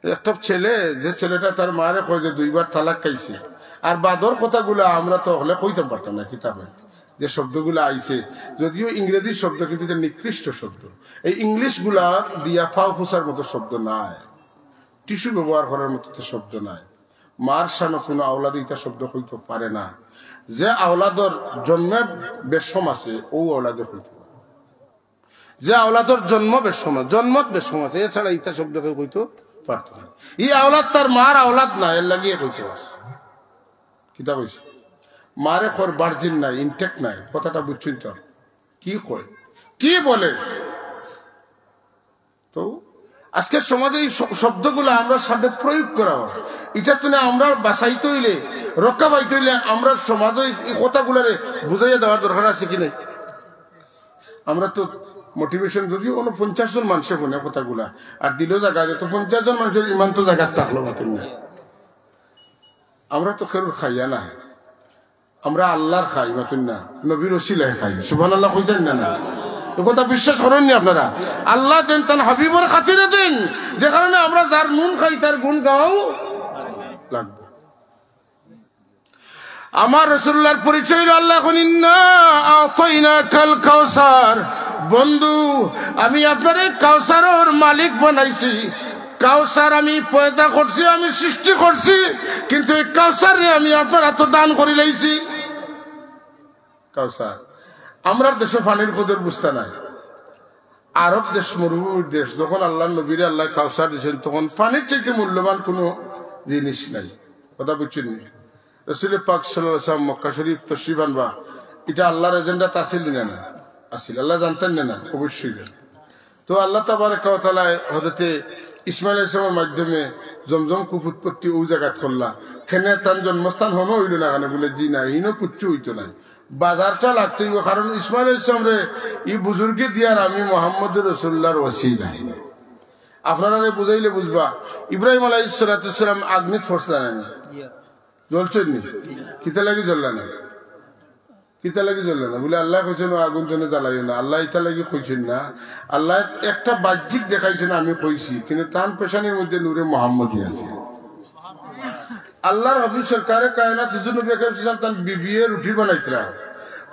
একটা ছেলে, যে ছেলেটা তার মারে কয় যে দুইবার তালাক খাইছে, আর বাদর কথাগুলা আমরা তো অকলে কইতাম পারতাম না, কিতা কয়, যে শব্দগুলা আইছে, যদিও ইংরেজি শব্দ, কিন্তু ইটা নিকৃষ্ট শব্দ। এই ইংলিশগুলা দিয়া ফাও ফুসার মতো শব্দ নায়, টিস্যু ব্যবহার করার মতো তো শব্দ নায়। মার শানো কুনু আওলাদে ইতা শব্দ কইতো পারে না। যে আওলাদর জন্মে বেশকম আছে, অউ আওলাদে কইতো পারে। যে আওলাদর জন্ম বেশকম, জন্মত বেশকম আছে, এছাড়া ইতা শব্দ কেউ কইতো পারতো না। ই আওলাদ তার মার আওলাদ না, এর লাগিয়ে কইতো পারছে। কিতা কইছে? মারে কর virgin নাই, intact নাই, কথাটা বুঝছইন তো? কি কয়, কি বলে? তো আজকে সমাজে এই শ-, শব্দগুলা আমরা সামনে প্রয়োগ করা হয়, ইটা তো না, আমরা বাঁচাইতে অইলে, রক্ষা পাইতে অইলে আমরা সমাজে এই, এই কথাগুলারে বুঝাইয়া দেওয়ার দরকার আছে কি নাই? আমরা তো motivation, যদিও কোনো পঞ্চাশ জন মানষে হুনে কথাগুলা, আর দিলেও জাগা আছে, তো পঞ্চাশ জন মানষর ইমান তো জাগাত থাকলো, মাতুন না। আমরা তো কেউর খাইয়া না, আমরা আল্লাহর খাই, মাতুন না, নবীর ওসিলায় খাই। সুবহানাল্লাহ কইতেন না, না? ই কথা বিশ্বাস করইন নি আপনারা? আল্লাহ দেন, তান হাবিবর খাতিরে দেন, যে কারণে আমরা যার নুন খাই, তার গুণ গাওয়াও লাগবে। আমার রাসূলুল্লাহর পরিচয় অইলো, আল্লাহ কইন, "ইন্না আ'তাইনাকাল কাউসার।" বন্ধু, আমি আপনারে কাউসারর মালিক বানাইছি। কাউসার আমি পয়দা করছি, আমি সৃষ্টি করছি, কিন্তু এই কাউসাররে আমি আপনার আতো দান করিলাইছি। কাউসার, আমরার দেশো পানির কদর বুঝতা নায়। আরব দেশ, মরুভূমির দেশ, যখন আল্লাহর নবীরে আল্লায় কাউসার দিছইন, তখন পানির চাইতে মূল্যবান কুনু জিনিস নাই। কথা বুঝছইন নি? রাসূলে পাক সাল্লাল্লাহু আলাইহি ওয়াসাল্লাম মক্কা শরীফ তশরিফ আনবা, ইটা আল্লাহর agenda-ত আছিল নি না? না, আছিল। আল্লাহ জানতেন নি না? অবশ্যই জানতেন। তো আল্লাহ তাবারাকা ওয়া তাআলায় হযরতে ইসমাইল আলাইহিস সালামের মাধ্যমে জমজম কূপ উৎপত্তি অউ জাগাত করলা। কেনে তান জন্মস্থান হনো অইলো না কেনে? বলে, "জি না, ইনো কুচ্ছু অইতো নায়।" বাজারটা লাগতে অইবো, কারণ ইসমাইল আলাইহিস সালামরে ই বুজুর্গি দিয়ার আমি মুহাম্মদুর রাসূলুল্লাহর ওসিলা। আপনারারে বুঝাইলে বুঝবা, ইব্রাহিম আলাইহিস সালাতু ওয়াস সালাম আগ্নিত ফসলা নানি? জি। জ্বলছইন নি? জি না। কিতা লাগি জ্বললা না? কিতা লাগি জ্বলে না? বলে, "আল্লায় কইছইন, 'ও আগুন তনে জ্বালাইও না।' আল্লায় ইতা লাগি কইছইন না। আল্লায় একটা বাহ্যিক দেখাইছইন, আমি কইছি, কিন্তু তান পেশানির মধ্যে নূরে মোহাম্মদী আছে।" আল্লাহর হাবিব সরকারে কায়নাত হুজুর নবী আকরাম সাল্লাল্লাহু আলাইহি ওয়াসাল্লাম তান বিবিয়ে রুটি বানাইতরা,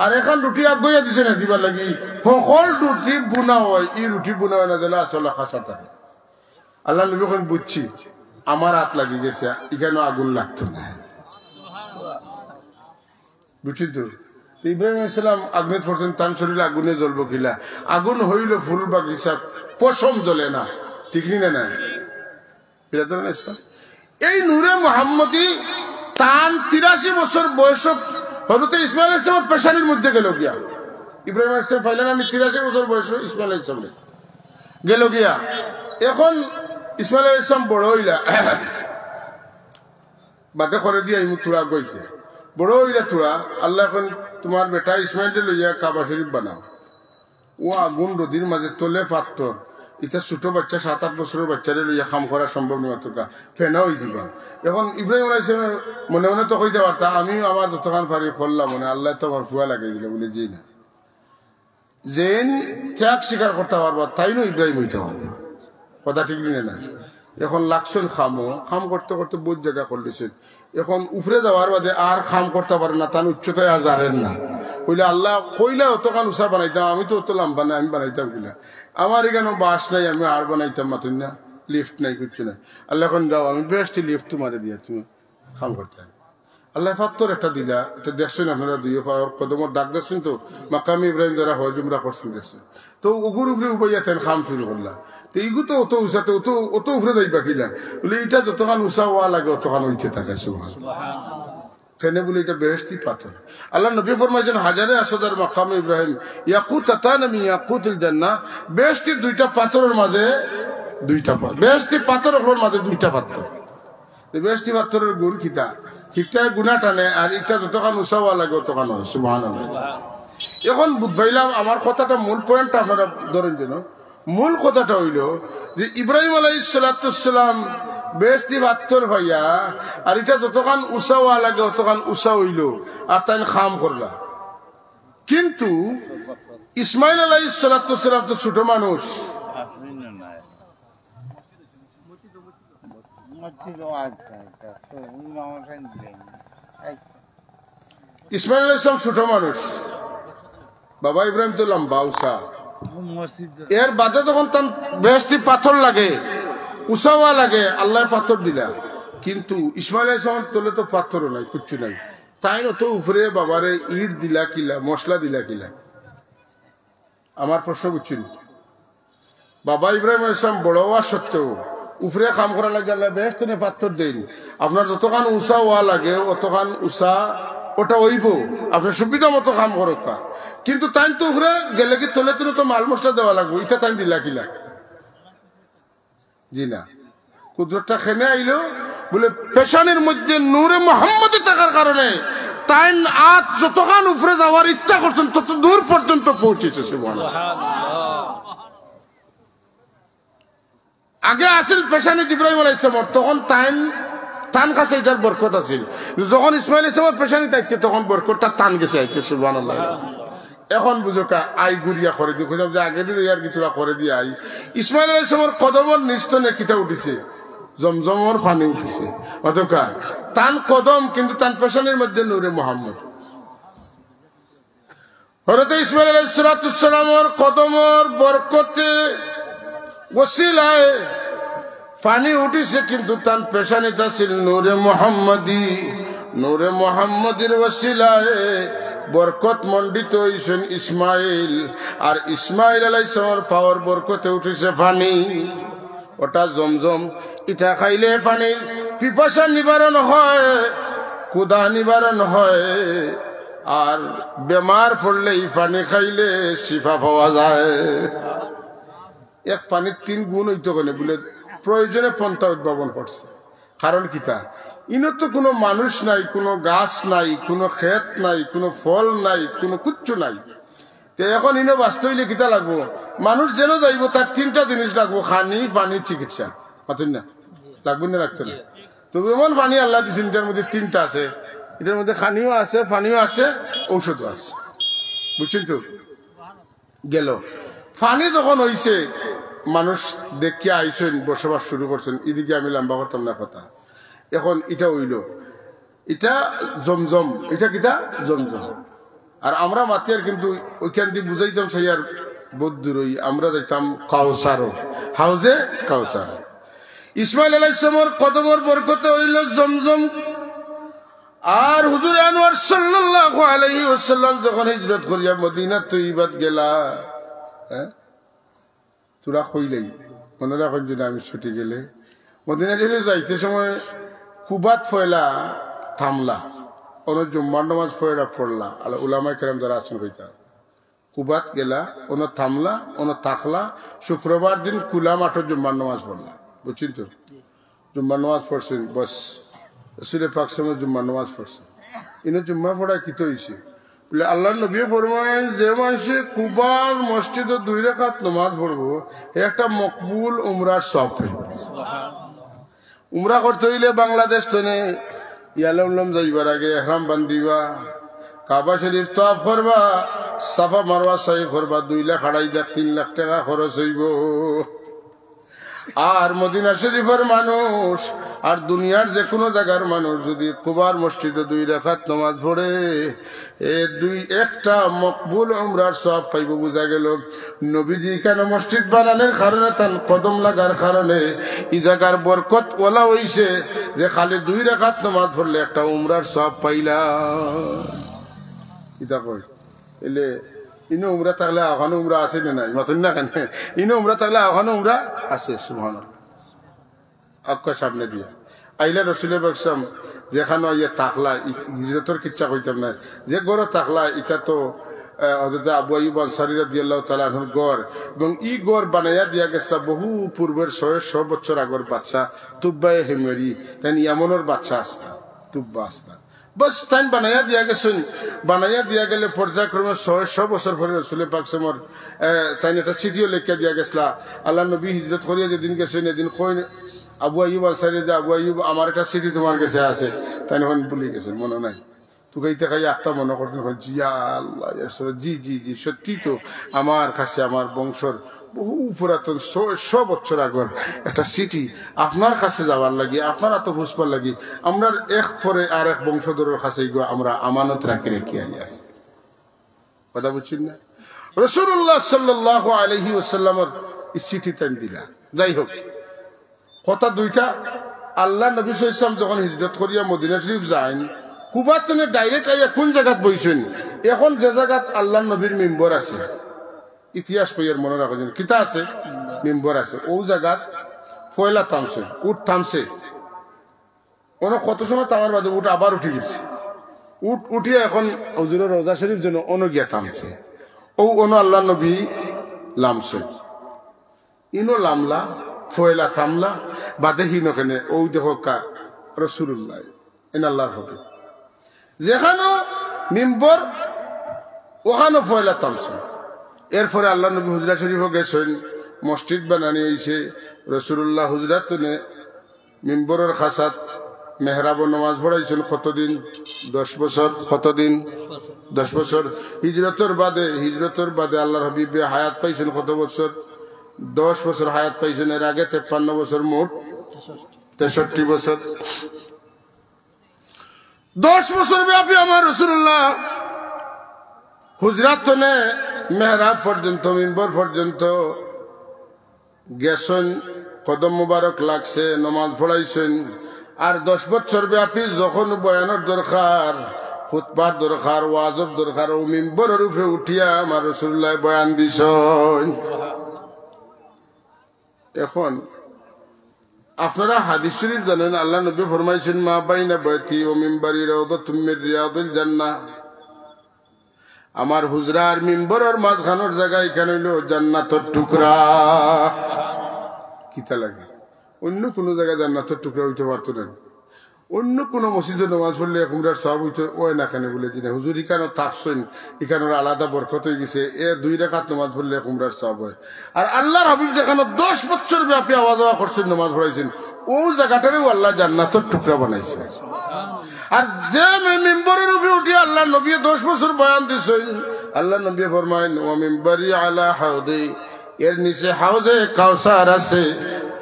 আর এখান রুটি আগুইয়া দিছে না দিবার লাগি, হকল রুটি বুনা অয়, ই রুটি বুনা অয় না দিলে আসলে খাসা থাকে। আল্লাহর নবী কইন, "বুঝছি, আমার আত লাগি গেছে, ইখানো আগুন লাগতো না।" বুঝছি তো? তো ইব্রাহিম আলাইহিস সালাম আগুনে পড়ছইন, তান শরীরে আগুনে জ্বলবো কিলা? আগুন হইল ফুল বাগিচা, পশম জ্বলে না, ঠিক নি না? না, বিরাদরানে ইসলাম, এই নূরে মোহাম্মদী তান তিরাশি বছর বয়স হযরতে ইসমাইল আলাইহিস সালামের পেশানির মধ্যে গেল গিয়া। ইব্রাহিম আলাইহিস সালাম পাইলেন, আমি তিরাশি বছর বয়স ইসমাইল আলাইহিস সালাম গেল গিয়া। এখন ইসমাইল আলাইহিস সালাম বড় হইলা, বাদে করে দিয়া ইমু থুড়া গইছে, বড় হইলা থুড়া। আল্লায় কইন, "তোমার বেটা ইসমাইলরে লইয়া কাবা শরীফ বানাও।" ও আগুন রোদির মাঝে তলে পাত্তর, ইতা ছোট বাচ্চা, সাত আট বছরের বাচ্চারে লইয়া কাম করা সম্ভব নয়, তোকা ফেনা অইযিবা। এখন ইব্রাহিম আলাইহিস সালাম মনে মনে তো কইতা পারতা, "আমি আমার যতখান পারি করলাম, মানে আল্লায় তো আমার ফুয়া লাগাই দিলা," বলে, "জি না।" যেইন ত্যাগ স্বীকার করতা পারবা, তাইন ইব্রাহিম অইতা পারবা। কথা ঠিক নি না? এখন লাগছইন কামো, কাম করতে করতে বউত জাগা করলিছইন। এখন উপরে যাওয়ার বাদে আর কাম করতা পারেন না, তান উচ্চতায় আর জারেন না। কইলা, "আল্লাহ কইলা অতখান উচা বানাইতাম, আমি তো অত লাম্বা নায়, আমি বানাইতাম কিলা? আমার ইখানো বাঁশ নাই, আমি আর বানাইতাম মাতুন না, lift নাই, কিচ্ছু নাই।" আল্লায় কইন, "যাও, আমি বেহেশতি lift তোমারে দিয়া তুমি কাম করতায়।" আল্লায় পাত্তর একটা দিলা, ইটা দেখছইন আপনারা, দুইও পাওর কদমর দাগ দেখছইন তো, মাকামে ইব্রাহিম যারা হজ উমরা করছইন দেখছইন। তো অগুর উপরে উবাইয়া তাইন কাম শুরু করলা। তো ইগু তো অত উচা, তো অত, অত উপরে যাইবা কিলা? বলে, "ইটা যতখান উচা অওয়া লাগে, অতখান অইতে থাকে।" সুবহান। কেনে বলে, "ইটা বেহেশতি পাত্তর।" আল্লাহর নবী ফরমাইছইন, "হাজারে আসওয়াদ আর মাকামে ইব্রাহিম ইয়াকুতাতান মিন ইয়াকুতিল জান্নাহ।" বেহেশতি দুইটা পাত্তরর মাঝে দুইটা পাত্তর, বেহেশতি পাত্তর অকলর মাঝে দুইটা পাত্তর। তো বেহেশতি পাত্তরর গুণ কিতা? একটা গুনা টানে, আর ইটা যতখান উচা অওয়া লাগে, অতখান অয়। সুবহানাল্লাহ। এখন বুঝ পাইলাম, আমার কথাটা, মূল point টা আপনারা ধরেন যেন। মূল কথাটা অইলো যে ইব্রাহিম আলাইহিস সালাতু ওয়াস সালাম বেহেশতি পাত্তর পাইয়া, আর ইটা যতখান উচা অওয়া লাগে, অতখান উচা অইলো, আর তাইন কাম করলা। কিন্তু ইসমাইল আলাইহিস সালাতু ওয়াস সালাম তো ছোট মানুষ। ইসমাইল আলাইহিস সালাম ছোট মানুষ, বাবা ইব্রাহিম তো লম্বা উচা। এর বাদে যখন তান বেহেশতি পাত্তর লাগে, উচা অওয়া লাগে, আল্লায় পাত্তর দিলা। কিন্তু ইসমাইল আলাইহিস সালাম তলে তো পাত্তরও নাই, কিচ্ছু নাই। তাইন অত উপরে বাবারে ইট দিলা কিলা, মশলা দিলা কিলা? আমার প্রশ্ন বুঝছইন? বাবা ইব্রাহিম আলাইহিস সালাম বড় অওয়া সত্ত্বেও উপরে কাম করার লাগি আল্লায় বেহেশত তনে পাত্তর দেইন। আপনার যতখান উচা অওয়া লাগে, অতখান উচা ওটা অইবো, আপনে সুবিধা মতো কাম করউক্কা। কিন্তু তাইন তো উপরে গেলে কি তলে তলে তো মাল মশলা দেওয়া লাগবো, ইটা তাইন দিলা কিলা? জি না। কুদরতটা কেনে আইলো? বলে, পেশানির মধ্যে নূরে মোহাম্মদী থাকার কারণে তাইন আত যতখান উপরে যাওয়ার ইচ্ছা করছইন, তত দূর পর্যন্ত পৌঁছিছে। সুবহানাল্লাহ। আগে আছিল পেশানিত ইব্রাহিম আলাইহিস সালামর, তখন তাইন, তান কাছে ইটার বরকত আছিল। যখন ইসমাইল আলাইহিস সালামর পেশানিত আইছে, তখন বরকতটা তান গেছে আইছে। সুবহানাল্লাহ। এখন বুঝউক্কা, আই ঘুরিয়া করে দি, কইতাম যে আগে দি আর কি তোরা করে দি আই। ইসমাইল আলাইহিস সালামর কদমর নিচ তনে কিতা উঠিছে? জমজমর পানি উঠিছে। অতকা তান কদম, কিন্তু তান পেশানির মধ্যে নূরে মোহাম্মদ। হযরত ইসমাইল আলাইহিস সালাতু ওয়াস সালামর কদমর বরকতে, ওসিলায় পানি উঠিছে, কিন্তু তান পেশানিত আছিল নূরে মোহাম্মদী। নূরে মোহাম্মদীর ওসিলায় বরকত মণ্ডিত অইছইন ইসমাইল, আর ইসমাইল আলাইহিস সালামর পাওর বরকতে উঠিছে পানি। ওটা জমজম, ইটা খাইলে পানির পিপাসা নিবারণ হয়, ক্ষুধা নিবারণ হয়, আর বেমার পড়লে ই পানি খাইলে শিফা পাওয়া যায়। এক পানির তিন গুণ অইতো কেনে বলে প্রয়োজনে পন্থা উদ্ভাবন করছে। কারণ কিতা? ইনো তো কোনো মানুষ নাই, কোনো গাছ নাই, কোনো ক্ষেত নাই, কোনো ফল নাই, কোনো কিচ্ছু নাই। তে এখন ইনো বাঁচতে অইলে কিতা লাগবো? মানুষ যেন যাইবো, তার তিনটা জিনিস লাগবো, খানি, পানি, চিকিৎসা। মাতুন না? লাগবো না, লাগতো না? তো এমন পানি আল্লায় দিছইন, ইটার মধ্যে তিনটা আছে, এটার মধ্যে খানিও আছে, পানিও আছে, ঔষধও আছে। বুঝছইন তো? গেল। পানি যখন অইছে, মানুষ দেখিয়া আইছইন, বসবাস শুরু করছইন, এদিকে আমি লম্বা করতাম না কথা। এখন ইটা অইল, ইটা জমজম, ইটা কিতা? জমজম। আর আমরা মাতিয়ার কিন্তু ওইখান দিয়ে বুঝাইতাম চাইয়ার বহুত দূরই, আমরা যাইতাম কাউসারো, হাউজে কাউসার। ইসমাইল আলাইহিস সালামর কদমর বরকতে অইল জমজম। আর হুজুরে আনোয়ার সাল্লাল্লাহু আলাইহি ওয়াসাল্লাম যখন হিজরত করিয়া মদিনা তৈয়বাত গেলা, হ্যাঁ, তোরা কইলেই, মনে রাখইন যদি আমি ছুটি গেলে, মদিনা শরীফে যাইতে সময় কুবাত পয়লা থামলা, অনো জুম্মার নামাজ পয়লা পড়লা, আল-, উলামায়ে কেরাম যারা আছইন কইতা, কুবাত গেলা, অনো থামলা, অনো থাকলা, শুক্রবার দিন খোলা মাঠো জুম্মার নামাজ পড়লা, বুঝছইন তো? জুম্মার নামাজ পড়ছইন, বস, রসুলে পাক সাল্লাল্লাহু আলাইহি ওয়াসাল্লাম জুম্মার নামাজ পড়ছইন। ইনো জুম্মা পড়া কিতা অইছে? বলে, আল্লাহর নবী ফরমাইন, যে মানষে কুবার মসজিদো দুই রাকাত নামাজ পড়বো, হে একটা মকবুল উমরার সওয়াব পাইবো। উমরা করতে অইলে বাংলাদেশ তনে ইয়ালামলম যাইবার আগে এহরাম বান্ধিবা, কাবা শরীফ তওয়াফ করবা, সাফা মারওয়া সাই করবা, দুই লাখ, আড়াই লাখ, তিন লাখ টেকা খরচ অইবো। আর মদিনা শরীফর মানুষ আর দুনিয়ার যে কোনো জাগার মানুষ যদি কুবার মসজিদো দুই রাকাত নামাজ পড়ে, এ দুই একটা মকবুল উমরার সওয়াব পাইবো। বুঝা গেল, নবীজি ইখানো মসজিদ বানানির কারণে, তান কদম লাগার কারণে, ই জাগার বরকত ওলা অইছে যে খালি দুই রাকাত নামাজ পড়লে একটা উমরার সওয়াব পাইলা। ইতা কই? এলে ইনো উমরা থাকলে অখানো উমরা আছে না নাই? মাতইন না কেনে? ইনো উমরা থাকলে অখানো উমরা আছে, সুবহানাল্লাহ। আক্কা সামনে দিয়া আইলা রসুলে পাক সাল্লাল্লাহু আলাইহি ওয়াসাল্লাম, যেখানো আইয়া থাকলা, ই-, হিজরতর কিচ্ছা কইতাম না, যে ঘরো থাকলা, ইটা তো, আহ, হযরত আবু আইয়ুব আনসারী রাদিয়াল্লাহু তাআলা আনহুর ঘর, এবং ই ঘর বানাইয়া দিয়া গেছলা বহু পূর্বের ছয়শ বছর আগর বাদশা তুব্বায়ে হিময়রি, তাইন ইয়ামনর বাদশা আছলা, তুব্বা আছলা। বস, তাইন বানাইয়া দিয়া গেছইন। বানাইয়া দিয়া গেলে পর্যায়ক্রমে ছয়শ বছর পরে রসুলে পাক সাল্লাল্লাহু আলাইহি ওয়াসাল্লামর, আহ, তাইন একটা চিঠিও লেখিয়া দিয়া গেছলা। আল্লাহর নবী হিজরত করিয়া যেদিন গেছইন, এদিন কইন আবু আইয়ুব আনসারী যে, "আবু আইয়ুব, আমার একটা চিঠি তোমার গেছে আছে।" তাইন অখন ভুলি গেছইন, মনো নাই। তুকাইতে খাই আখতা মনো করছইন, কইন, "জি, ইয়া আল্লাহ, ইয়া রাসূলুল্লাহ, জি, জি, জি, সত্যি তো, আমার কাছে আমার বংশর বহু পুরাতন ছয়শ বছর আগর একটা চিঠি আপনার কাছে যাওয়ার লাগি, আপনার আতো পৌঁছবার লাগি, আমরার এক পরে আর এক বংশধরর কাছে ইগুয়া আমরা আমানত রাখি রাখি আইয়ার।" কথা বুঝছইন না? রাসূলুল্লাহ সাল্লাল্লাহু আলাইহি ওয়াসাল্লামর ই চিঠি তাইন দিলা। যাই হোক, কথা দুইটা, আল্লাহর নবী সাল্লাল্লাহু আলাইহি ওয়াসাল্লাম যখন হিজরত করিয়া মদিনা শরীফ যাইন, কুবা তনে direct আইয়া কোন জাগাত বইছইন? এখন যে জাগাত আল্লাহর নবীর মিম্বর আছে, ইতিহাস কইয়ার মনো রাখইন, কিতা আছে? মিম্বর আছে। অউ জাগাত পয়লা থামছইন, উট থামছে। অনো কত সময় থামার বাদে উট আবার উঠি গেছে। উট উঠিয়া এখন হুজুরর রওজা শরীফ যেন অনো গিয়া থামছে। অউ অনো আল্লাহর নবী লামছইন। ইনো লামলা, পয়লা থামলা, বাদে হিনো কেনে, অউ দেখউক্কা রাসূলুল্লাহ, ইন আল্লাহর হাবিব। যেখানো মিম্বর, অখানো পয়লা থামছইন। এরপরে আল্লাহর নবী হুজরা শরীফো গেছইন, মসজিদ বানানি অইছে, রাসূলুল্লাহ হুজরাত তনে মিম্বরর কাছাত মেহরাবো নমাজ পড়াইছইন কতদিন? দশ বছর। কতদিন? দশ বছর। হিজরতর বাদে, হিজরতর বাদে আল্লাহর হাবিবে হায়াত পাইছইন কত বছর? দশ বছর হায়াত পাইছইন। এর আগে তেপ্পান্ন বছর, মোট তেষট্টি বছর। দশ বছর ব্যাপী আমার রাসূলুল্লাহ হুজরাত তনে মেহরাব পর্যন্ত, মিম্বর পর্যন্ত গেছইন, কদম মুবারক লাগছে, নমাজ পড়াইছইন। আর দশ বছর ব্যাপী যখন বয়ানর দরকার, খুতবার দরকার, ওয়াজর দরকার, অউ মিম্বরর উপরে উঠিয়া আমার রাসূলুল্লাহ বয়ান দিছইন। এখন আপনারা হাদিস শরীফ জানইন, আল্লাহর নবী ফরমাইছইন, "মা বাইনা বাইতি ওয়া মিম্বারি রাউদাতুম মির রিয়াদিল জান্নাহ।" আমার হুজরা আর মিম্বরর মাঝখানর জাগা ইখান অইলো জান্নাতর টুকরা। কিতা লাগে? অইন্য কুনু জাগা জান্নাতর টুকরা অইতো পারতো নায়। অইন্য কুনু মসজিদো নমাজ পড়লে এক উমরার সওয়াব অইতো, অয় না কেনে বুলে জি না। হুজুর ইখানো থাকছইন, ইখানর আলাদা বরকত অইগেছে। এ দুই রাকাত নমাজ পড়লে এক উমরার সওয়াব অয়। আর আল্লাহর হাবিব যেখানো দশ বছর ব্যাপী আওয়া যাওয়া করছইন, নমাজ পড়াইছইন, অউ জাগাটারেও আল্লায় জান্নাতর টুকরা বানাইছইন। আর যে মি-, মিম্বরর উপরে উঠি আল্লাহর নবীয়ে দশ বছর বয়ান দিছইন, আল্লাহর নবীয়ে ফরমাইন, "ওয়া মিম্বরি আলা হাউদি", এর নিচে হাউজে কাউসার আছে।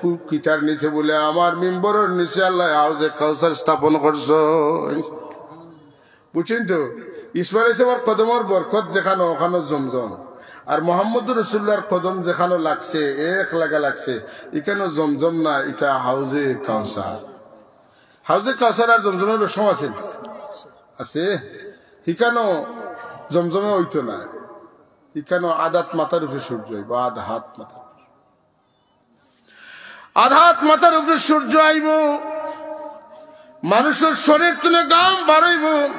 কু-, কিতার নিচে? বলে, "আমার মিম্বরর নিচে আল্লায় হাউজে কাউসার স্থাপন করছইন।" বুঝছইন তো? ইসমাইল আলাইহিস সালামর কদমর বরকত যেখানো, ওখানো জমজম। আর মোহাম্মদুর রাসূলুল্লাহর কদম যেখানো লাগছে, এক লাগা লাগছে, ইখানো জমজম না, ইটা হাউজে কাউসার। হাউজে কাউসার আর জমজমে বেশম আছে? আছে। ইখানো জমজমে অইতো না। ইখানো আধা আত মাথার উপরে সূর্য আইবো, আধা আত মাথার উপরে। আধা আত মাথার উপরে সূর্য আইবো, মানুষর শরীর তুনে গাম বারইবো,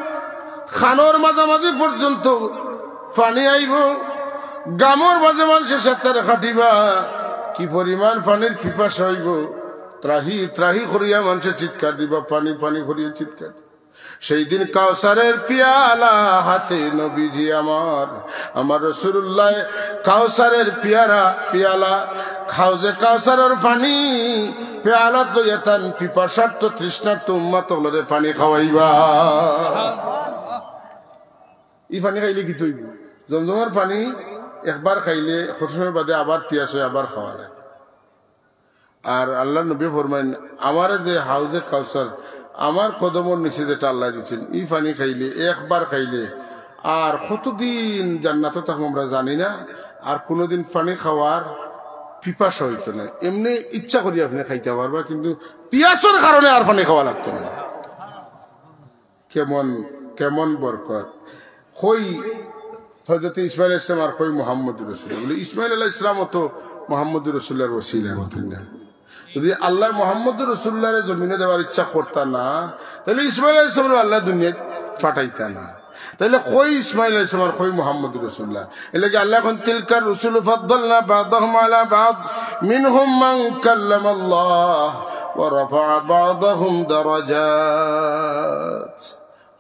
খানোর মাঝামাঝি পর্যন্ত পানি আইবো, গামর মাঝে মানষে সাঁতার কাটিবা, কি পরিমাণ পানির পিপাসা অইবো, ত্রাহি ত্রাহি করিয়া মানষে চিৎকার দিবা, পানি পানি করিয়া চিৎকার দিবা। সেই দিন কাউসারের পিয়ালা হাতে নবীজি আমার, আমার রাসূলুল্লাহ কাউসারের পিয়ারা, পিয়ালা, হাউজে কাউসারর পানি, পিয়ালা লইয়া তান পিপাসার্ত তৃষ্ণার্ত উম্মত অকলরে পানি খাওয়াইবা। ই পানি খাইলে কিতা অইবো? জমজমর পানি একবার খাইলে কত সময় বাদে আবার পিয়াস অয়, আবার খাওয়া লাগে। আর আল্লাহর নবী ফরমাইন, আমারে যে হাউজে কাউসার, আমার কদমর নিচে যেটা আল্লায় দিছইন, ই পানি খাইলে, একবার খাইলে, আর কতদিন জান্নাতো থাকমু আমরা জানি না, আর কুনুদিন পানি খাওয়ার পিপাসা অইতো না। এমনে ইচ্ছা করি আপনে খাইতা পারবা, কিন্তু পিয়াসর কারণে আর পানি খাওয়া লাগতো না। কেমন, কেমন বরকত। কই হযরতে ইসমাইল আলাইহিস সালাম আর কই মুহাম্মদুর রাসূলুল্লাহ? বলে, ইসমাইল আলাইহিস সালাম তো মুহাম্মদুর রাসূলুল্লাহর ওসিলা, মাতইন না? যদি আল্লায় মুহাম্মদুর রাসূলুল্লাহরে জমিনো দেওয়ার ইচ্ছা করতা না, তাইলে ইসমাইল আলাইহিস সালামরে আল্লায় দুনিয়াত পাঠাইতা না। তাইলে কই ইসমাইল আলাইহিস সালাম আর কই মুহাম্মদুর রাসূলুল্লাহ? এর লাগি আল্লায় কইন, "তিলকার রুসুলু ফাদ্দালনা বা'দাহুম আলা বা'দ, মিনহুম মান কাল্লামাল্লাহ, ওয়া রাফাআ বা'দাহুম দারাজাত।"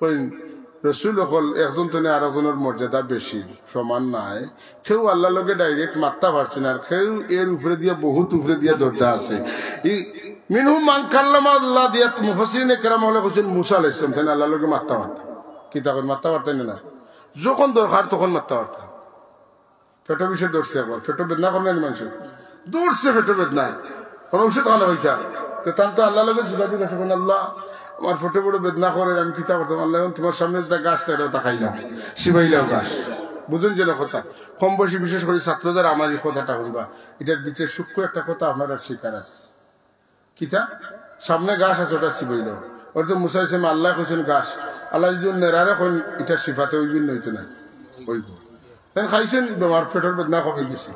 কইন, রসুল অকল একজন তনে আরকজনর মর্যাদা বেশি, সমান নায়। কেউ আল্লাহর লগে direct মাততা পারছে না, আর কেউ এর উপরে দিয়া, বহুত উপরে দিয়া দরজা আছে। ই মিনহুম মান কাল্লামাল্লাহ দিয়াত মুফাসসিরিনে কেরাম অকলে কইছইন মুসা আলাইহিস সালাম, তাইন আল্লাহর লগে মাততা পারতা। কিতা কইন, মাততা পারতা না? যখন দরকার তখন মাততা পারতা। পেটো বিষে ধরছে একবার, পেটো বেদনা করে না নি মানষর? ধরছে পেটো বেদনায়, কুনু ঔষধ খানা অইতা। তো তান তো আল্লাহর লগে যোগাযোগ আছে, কইন, "আল্লাহ, আমার পেটো বড় বেদনা করে, আমি কিতা করতাম? আল্লাহ, অখন তুমার সামনে যেটা গাছ, তাইলে ওটা খাইলাম, চিবাইলাও গাছ।" বুঝইন যেন কথা, কম বয়সী বিশেষ করি ছাত্র যারা আমার ই কথাটা হুনবা, ইটার ভিতরে সূক্ষ্ম একটা কথা আপনারার শিকার আছে। কিতা? সামনে গাছ আছে, ওটা চিবাইলাও। ওটা তো মুসা আলাইহিস সালাম, আল্লায় কইছইন গাছ। আল্লায় যদি নেড়ারে কইন, ইটা শিফা তে অইবো নি অইতো নায়? অইবো। তাইন খাইছইন, বেমার, পেটোর বেদনা কমি গেছে।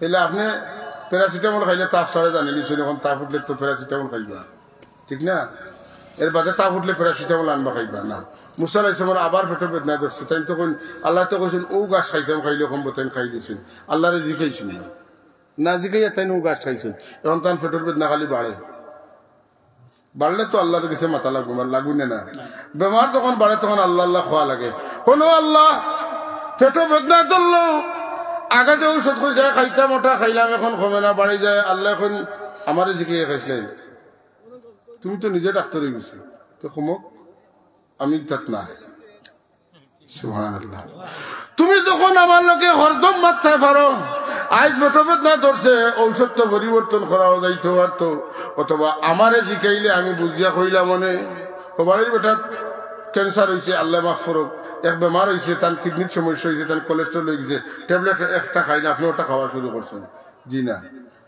তাইলে আপনে প্যারাসিটামল খাইলে তাপ সারে জানিলিছইন, অখন তাপ উঠলে তো প্যারাসিটামল খাইবা, ঠিক না? এর বাদে তাপ উঠলে প্যারাসিটামল আনবা খাইবা না। মুসা আলাইহিস সালামর আবার পেটোর বেদনা ধরছে, তাইন তো কইন, আল্লায় তো কইছইন, "অউ গাছ খাইতাম, খাইলে কমবো", তাইন খাইলিছইন। আল্লাহরে জিকাইছইন না। না জিকাইয়া তাইন অউ গাছ খাইছইন। অখন তান পেটোর বেদনা খালি বাড়ে। বাড়লে তো আল্লাহর গেছে মাতা লাগবো, মাতা লাগবো না, না? বেমার যখন বাড়ে তখন আল্লাহ আল্লাহ কওয়া লাগে। কইন, "আল্লাহ, পেটো বেদনা ধরলো, আগে যে ঔষধ কইছায় খাইতাম, ওটা খাইলাম, অখন কমে না, বাড়ি যায়।" আল্লায় কইন, "আমারে জিকাইয়া খাইছলায়, তুমি তো নিজে ডাক্তার অইগেছো, তো কমো, আমি তাত না।" সুবহানাল্লাহ। তুমি যখন আমার লগে হরদম মাততায় পারো, আইজ পেটো বেদনা ধরছে, ঔষধ তো পরিবর্তন করাও যাইতো পারতো, অথবা আমারে জিকাইলে আমি বুঝিয়া কইলাম অনে, ও বাড়ির বেটার cancer অইছে, আল্লায় মাফ করউক, এক বেমার অইছে, তান কিডনির সমস্যা অইছে, তান cholesterol অইগেছে, ট্যাবলেট একটা খাইন, আপনে ওটা খাওয়া শুরু করছইন। জি না,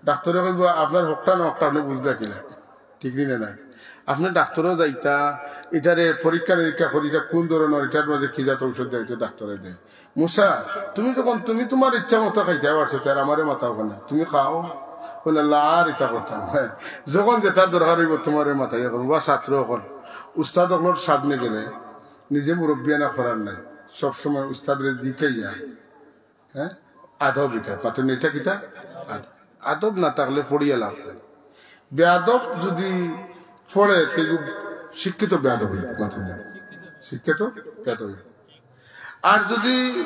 ডাক্তারে কইবো, "আপনার হকটা না হকটা আপনে বুঝলা কিলা?" ঠিক নি না? আপনে ডাক্তারও যাইতা, ইটারে পরীক্ষা নিরীক্ষা করি, ইটা কুন ধরনর, ইটার মাঝে কি জাত ঔষধ দেয়, ইটা ডাক্তারে দেয়। মুসা, তুমি যখন, তুমি তুমার ইচ্ছা মতো খাইতায় পারছো, তে আর আমারে মাতাও কেনে? তুমি খাও, কইন, "আল্লাহ, আর ইতা করতাম না।" যখন যেটার দরকার অইবো, তুমারে মাতাইয়া করমু। বা ছাত্র অকল, উস্তাদ অকলর সামনে গেলে নিজে মুরব্বিয়ানা করার নাই, সবসময় উস্তাদরে জিকাইয়া, হ্যাঁ? আদব ইটা, মাতইন না, ইটা কিতা? আদব। আদব না থাকলে পড়িয়া লাভ নাই। বেয়াদব যদি পড়ে, তে শিক্ষিত বেয়াদব অইবো, মাতইন না। শিক্ষিত বেয়াদব অইবো। আর যদি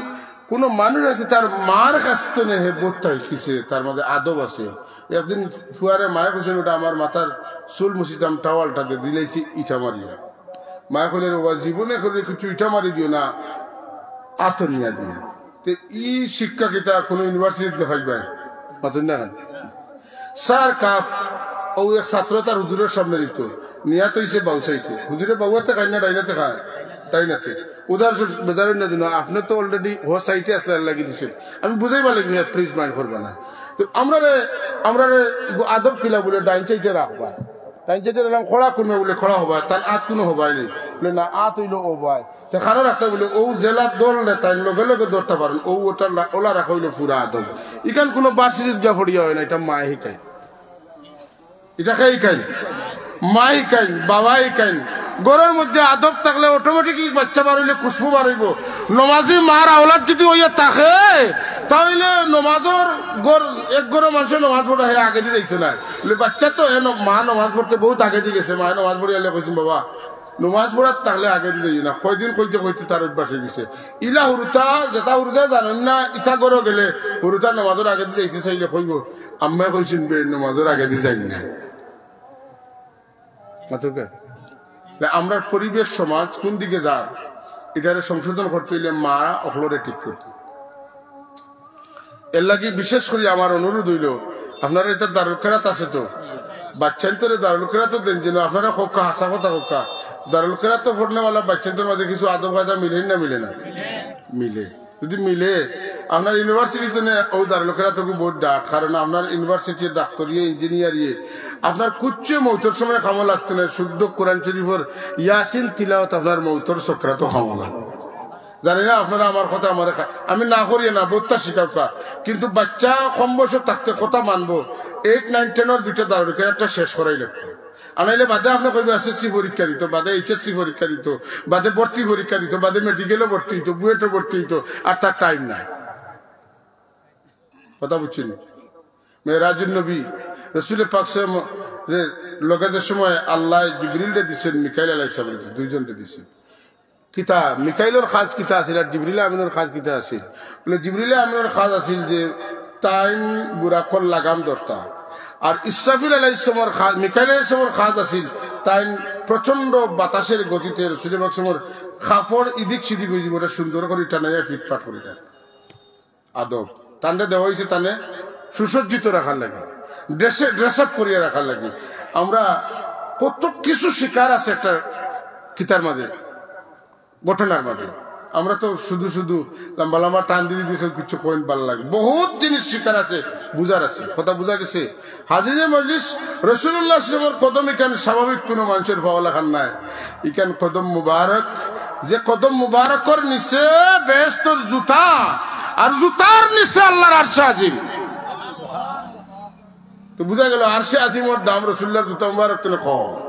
কুনু মানুষ আছে, তার মার কাছ থনে হে বোধটা শিখছে, তার মাঝে আদব আছে। একদিন ফুয়ারে মায়ে কইছইন, "ওটা আমার মাথার চুল মুছিতাম, টাওয়ালটা দে", দিলাইছি ইটা মারিয়া। মায়ে কইলে, "রে বাবা, জীবনে কইলে কিছু ইটা মারি দিও না, আতো নিয়া দিও।" তে ই শিক্ষা কিতা কোনো ইউনিভার্সিটিত দেখাইবায়? মাতইন না কেনে? সার কাপ, ও এক ছাত্র তার হুজুরের সামনে দিত, নিয়াত অইছে বাউ সাইডে। হুজুরে বাউ আতে খাইন না, ডাইন আতে খায়? ডাইন আতে। উদাহরণস্বরূপ, বেজার অইন না দিন, আপনে তো already হো সাইডে আসলে লাগি দিছেন। আমি বুঝাইবার লাগি, please mind করবা না। তো আমরারে, আমরারে আদব কিলা বুলে ডাইন সাইডে রাখবা। ডাইন সাইডে রাখলাম, খড়া কুনো বুলে খড়া হবা, তার আত কুনো হবাই নাই। বুলে, "না, আত অইলো ও বায়।" তে খানো রাখতা বুলে, "ও জেলা দল নেতা, লগে লগে ধরতা পারেন, ও ওটা লা-, ওলা রাখা অইলো পুরা আদব।" ইখান কোনো ভার্সিটিত গিয়া পড়িয়া অয় না, ইটা মায়ে হিকায়। ইটা কে হিকাইন? মায়ে হিকাইন, বাবায় হিকাইন। ঘরর মধ্যে আদব থাকলে automatic বাচ্চা বার অইলে খুশবু বার অইবো। নমাজি মার আওলাদ যদি অইয়া থাকে, তাইলে নমাজর ঘর, এক ঘরর মানষে নমাজ পড়া হে আগেদি যাইতো না। বুলে, "বাচ্চা তো হে ন-, মা নমাজ পড়তে বউত আগেদি গেছে, মায়ে নমাজ পড়িয়া আইলে কইছইন, 'বাবা, নমাজ পড়াত থাকলে আগেদি যাইও না।'" কয়দিন কইতে কইতে তার অভ্যাস অইগেছে। ইলা হুরুতা, যেটা হুরুতা জানইন না, ইতা ঘরো গেলে হুরুতা নমাজর আগেদি যাইতে চাইলে কইবো, "আম্মায় কইছইন বে, নমাজর আগেদি যাইন না।" মাতুকা? তে আমরার পরিবেশ সমাজ কোন দিকে যার, ইটারে সংশোধন করতে অইলে মা অকলরে ঠিক করতে। এর লাগি বিশেষ করি আমার অনুরোধ অইলো, আপনারা ইতা দারুল কেরাত আছে তো, বাচ্চাইন্তরে দারুল কেরাত দেইন, যেন আপনারা কউক্কা, হাছা কথা কউক্কা, দারুল কেরাত পড়নেওয়ালা বাচ্চাইন্তর মাঝে কিছু আদব কায়দা মিলে না, মিলে না? মিলে। যদি মিলে, আপনার ইউনিভার্সিটিত নে ও দারুল কেরাত বউত ডাক, কারণ আপনার ইউনিভার্সিটির ডাক্তরিয়ে, ইঞ্জিনিয়ারিয়ে, আপনার কুচ্ছু মউতর সময় কামো লাগতো না, শুদ্ধ কোরআন শরীফর ইয়াসিন তিলাওয়াত আপনার মউতর সকরাতো কামো লাগবো। জানি না আপনারা আমার কথা আমারে খা-, আমি না করিয়া না, বউততা শিখাউক্কা, কিন্তু বাচ্চা কম বয়সো থাকতে কথা মানবো, eight, nine, ten-অর ভিতরে দারুল কেরাতটা শেষ করাই লাগবো। আর নাইলে বাদে আপনে কইবা এসএসসি পরীক্ষা দিতো, বাদে এইচএসসি পরীক্ষা দিতো, বাদে ভর্তি পরীক্ষা দিতো, বাদে মেডিকেলো ভর্তি অইতো, বুয়েটো ভর্তি অইতো, আর তার টাইম নাই। কথা বুঝছইন? মেরাজুন নবী, রসুল পাক সাল্লাল্লাহু আলাইহি ওয়াসাল্লাম রে লগে যে সময় আল্লায় জিবরিলরে দিছইন, মিকাইল আলাইহিস সালামরে দিছইন, দুইজনরে দিছইন। কিতা, মিকাইলর কাজ কিতা আছিল আর জিবরিল আমিনর কাজ কিতা আছিল? বুলে, জিবরিল আমিনর কাজ আছিল যে তাইন বুরাকর লাগাম ধরতা, আর ইসরাফিল আলাইহিস সালামর কাজ, মিকাইল আলাইহিস সালামর কাজ আছিল তাইন প্রচণ্ড বাতাসর গতিতে রসুল পাক সাল্লাল্লাহু আলাইহি ওয়াসাল্লামর কাপড় ইদিক সিদিক অইযিবো, ওটা সুন্দর করি টানাইয়া ফিটফাট করি দেয়। আদব। তানরে দেওয়া অইছে তানে সুসজ্জিত রাখার লাগি, ড্রেসে, ড্রেস আপ করিয়া রাখার লাগি। আমরা কত কিছু শিকার আছে একটা কিতার মাঝে, ঘটনার মাঝে। আমরা তো শুধু শুধু লম্বা লম্বা টান দিয়ে দিয়ে কেউ কিছু কইন ভালা লাগে। বহুত জিনিস শিকার আছে, বুঝার আছে। কথা বুঝা গেছে? হাজিরে মজলিস, রসুলুল্লাহ সাল্লাল্লাহু আলাইহি ওয়াসাল্লামর কদম ইখান স্বাভাবিক কোনো মানষর পাওয়া লাখান নায়। ইখান কদম মুবারক, যে কদম মুবারকর নিচে বেহেশতর জুতা, আর জুতার নিচে আল্লাহর আরশে আজিম। তো বুঝা গেল আরশে আজিমর দাম রসুলুল্লাহর জুতা মুবারক তো কম।